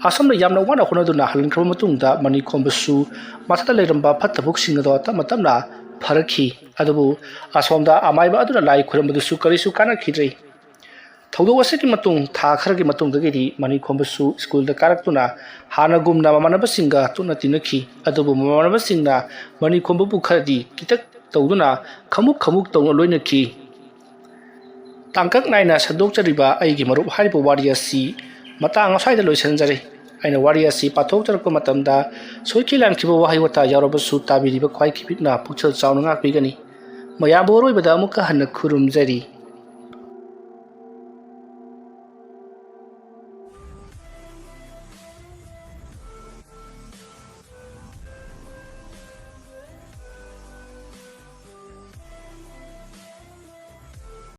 ꯑꯁꯨꯝꯅ ꯌꯥꯝꯅ ꯋꯥꯅ ꯍꯣꯠꯅꯗꯨꯅ ꯍꯜꯍꯟꯈ꯭ꯔꯕ ꯃꯇꯨꯡꯗ ꯃꯅꯤꯈꯣꯝꯕꯁꯨ ꯃꯊꯛꯇ ꯂꯩꯔꯝꯕ ꯐꯠꯇꯕꯁꯤꯡ ꯑꯗꯣ ꯇꯞꯅ ꯇꯞꯅ ꯐꯔꯛꯈꯤ꯫ ꯑꯗꯨꯕꯨ ꯑꯁꯣꯝꯗ ꯑꯃꯥꯏꯕ ꯑꯗꯨꯅ ꯂꯥꯏ ꯈꯨꯔꯝꯕꯗꯨꯁꯨ ꯀꯔꯤꯁꯨ ꯀꯥꯟꯅꯈꯤꯗ꯭ꯔꯦ꯫ ꯊꯧꯗꯣꯛ ꯑꯁꯤꯒꯤ ꯃꯇꯨꯡ ꯊꯥ ꯈꯔꯒꯤ ꯃꯇꯨꯡꯗꯒꯤꯗꯤ ꯃꯅꯤꯈꯣꯝꯕꯁꯨ ꯁ꯭ꯀꯨꯜꯗ ꯀꯥꯔꯛꯇꯨꯅ ꯍꯥꯟꯅꯒꯨꯝꯅ ꯃꯃꯥꯟꯅꯕꯁꯤꯡꯒ ꯇꯨꯅ ꯇꯤꯟꯅꯈꯤ꯫ ꯑꯗꯨꯕꯨ ꯃꯃꯥꯟꯅꯕꯁꯤꯡꯅ ꯃꯅꯤꯈꯣꯝꯕꯕꯨ ꯈꯔꯗꯤ ꯀꯤꯇꯛ ꯇꯧꯗꯨꯅ ꯈꯃꯨꯛ ꯈꯃꯨꯛ ꯇꯧꯅ ꯂꯣꯏꯅꯈꯤ꯫ ꯇꯥꯡꯀꯛ ꯅꯥꯏꯅ ꯁꯟꯗꯣꯛꯆꯔꯤꯕ ꯑꯩꯒꯤ ꯃꯔꯨꯞ ꯍꯥꯏꯔꯤꯕ ꯋꯥꯔꯤ ꯑꯁꯤ ꯃꯇꯥꯡ ꯑꯁ꯭ꯋꯥꯏꯗ ꯂꯣꯏꯁꯤꯟꯖꯔꯦ꯫ ꯑꯩꯅ ꯋꯥꯔꯤ ꯑꯁꯤ ꯄꯥꯊꯣꯛꯆꯔꯛꯄ ꯃꯇꯝꯗ ꯁꯣꯏꯈꯤ ꯂꯥꯟꯈꯤꯕ ꯋꯥꯍꯩ ꯋꯥꯇꯥ ꯌꯥꯎꯔꯕꯁꯨ ꯇꯥꯕꯤꯔꯤꯕ ꯈ꯭ꯋꯥꯏ ꯈꯤꯕꯤꯛꯅ ꯄꯨꯛꯆꯦꯜ ꯆꯥꯎꯅ ꯉꯥꯛꯄꯤꯒꯅꯤ꯫ ꯃꯌꯥꯝꯕꯨ ꯑꯔꯣꯏꯕꯗ ꯑꯃꯨꯛꯀ ꯍꯟꯅ ꯈꯨꯔꯨꯝꯖꯔꯤ꯫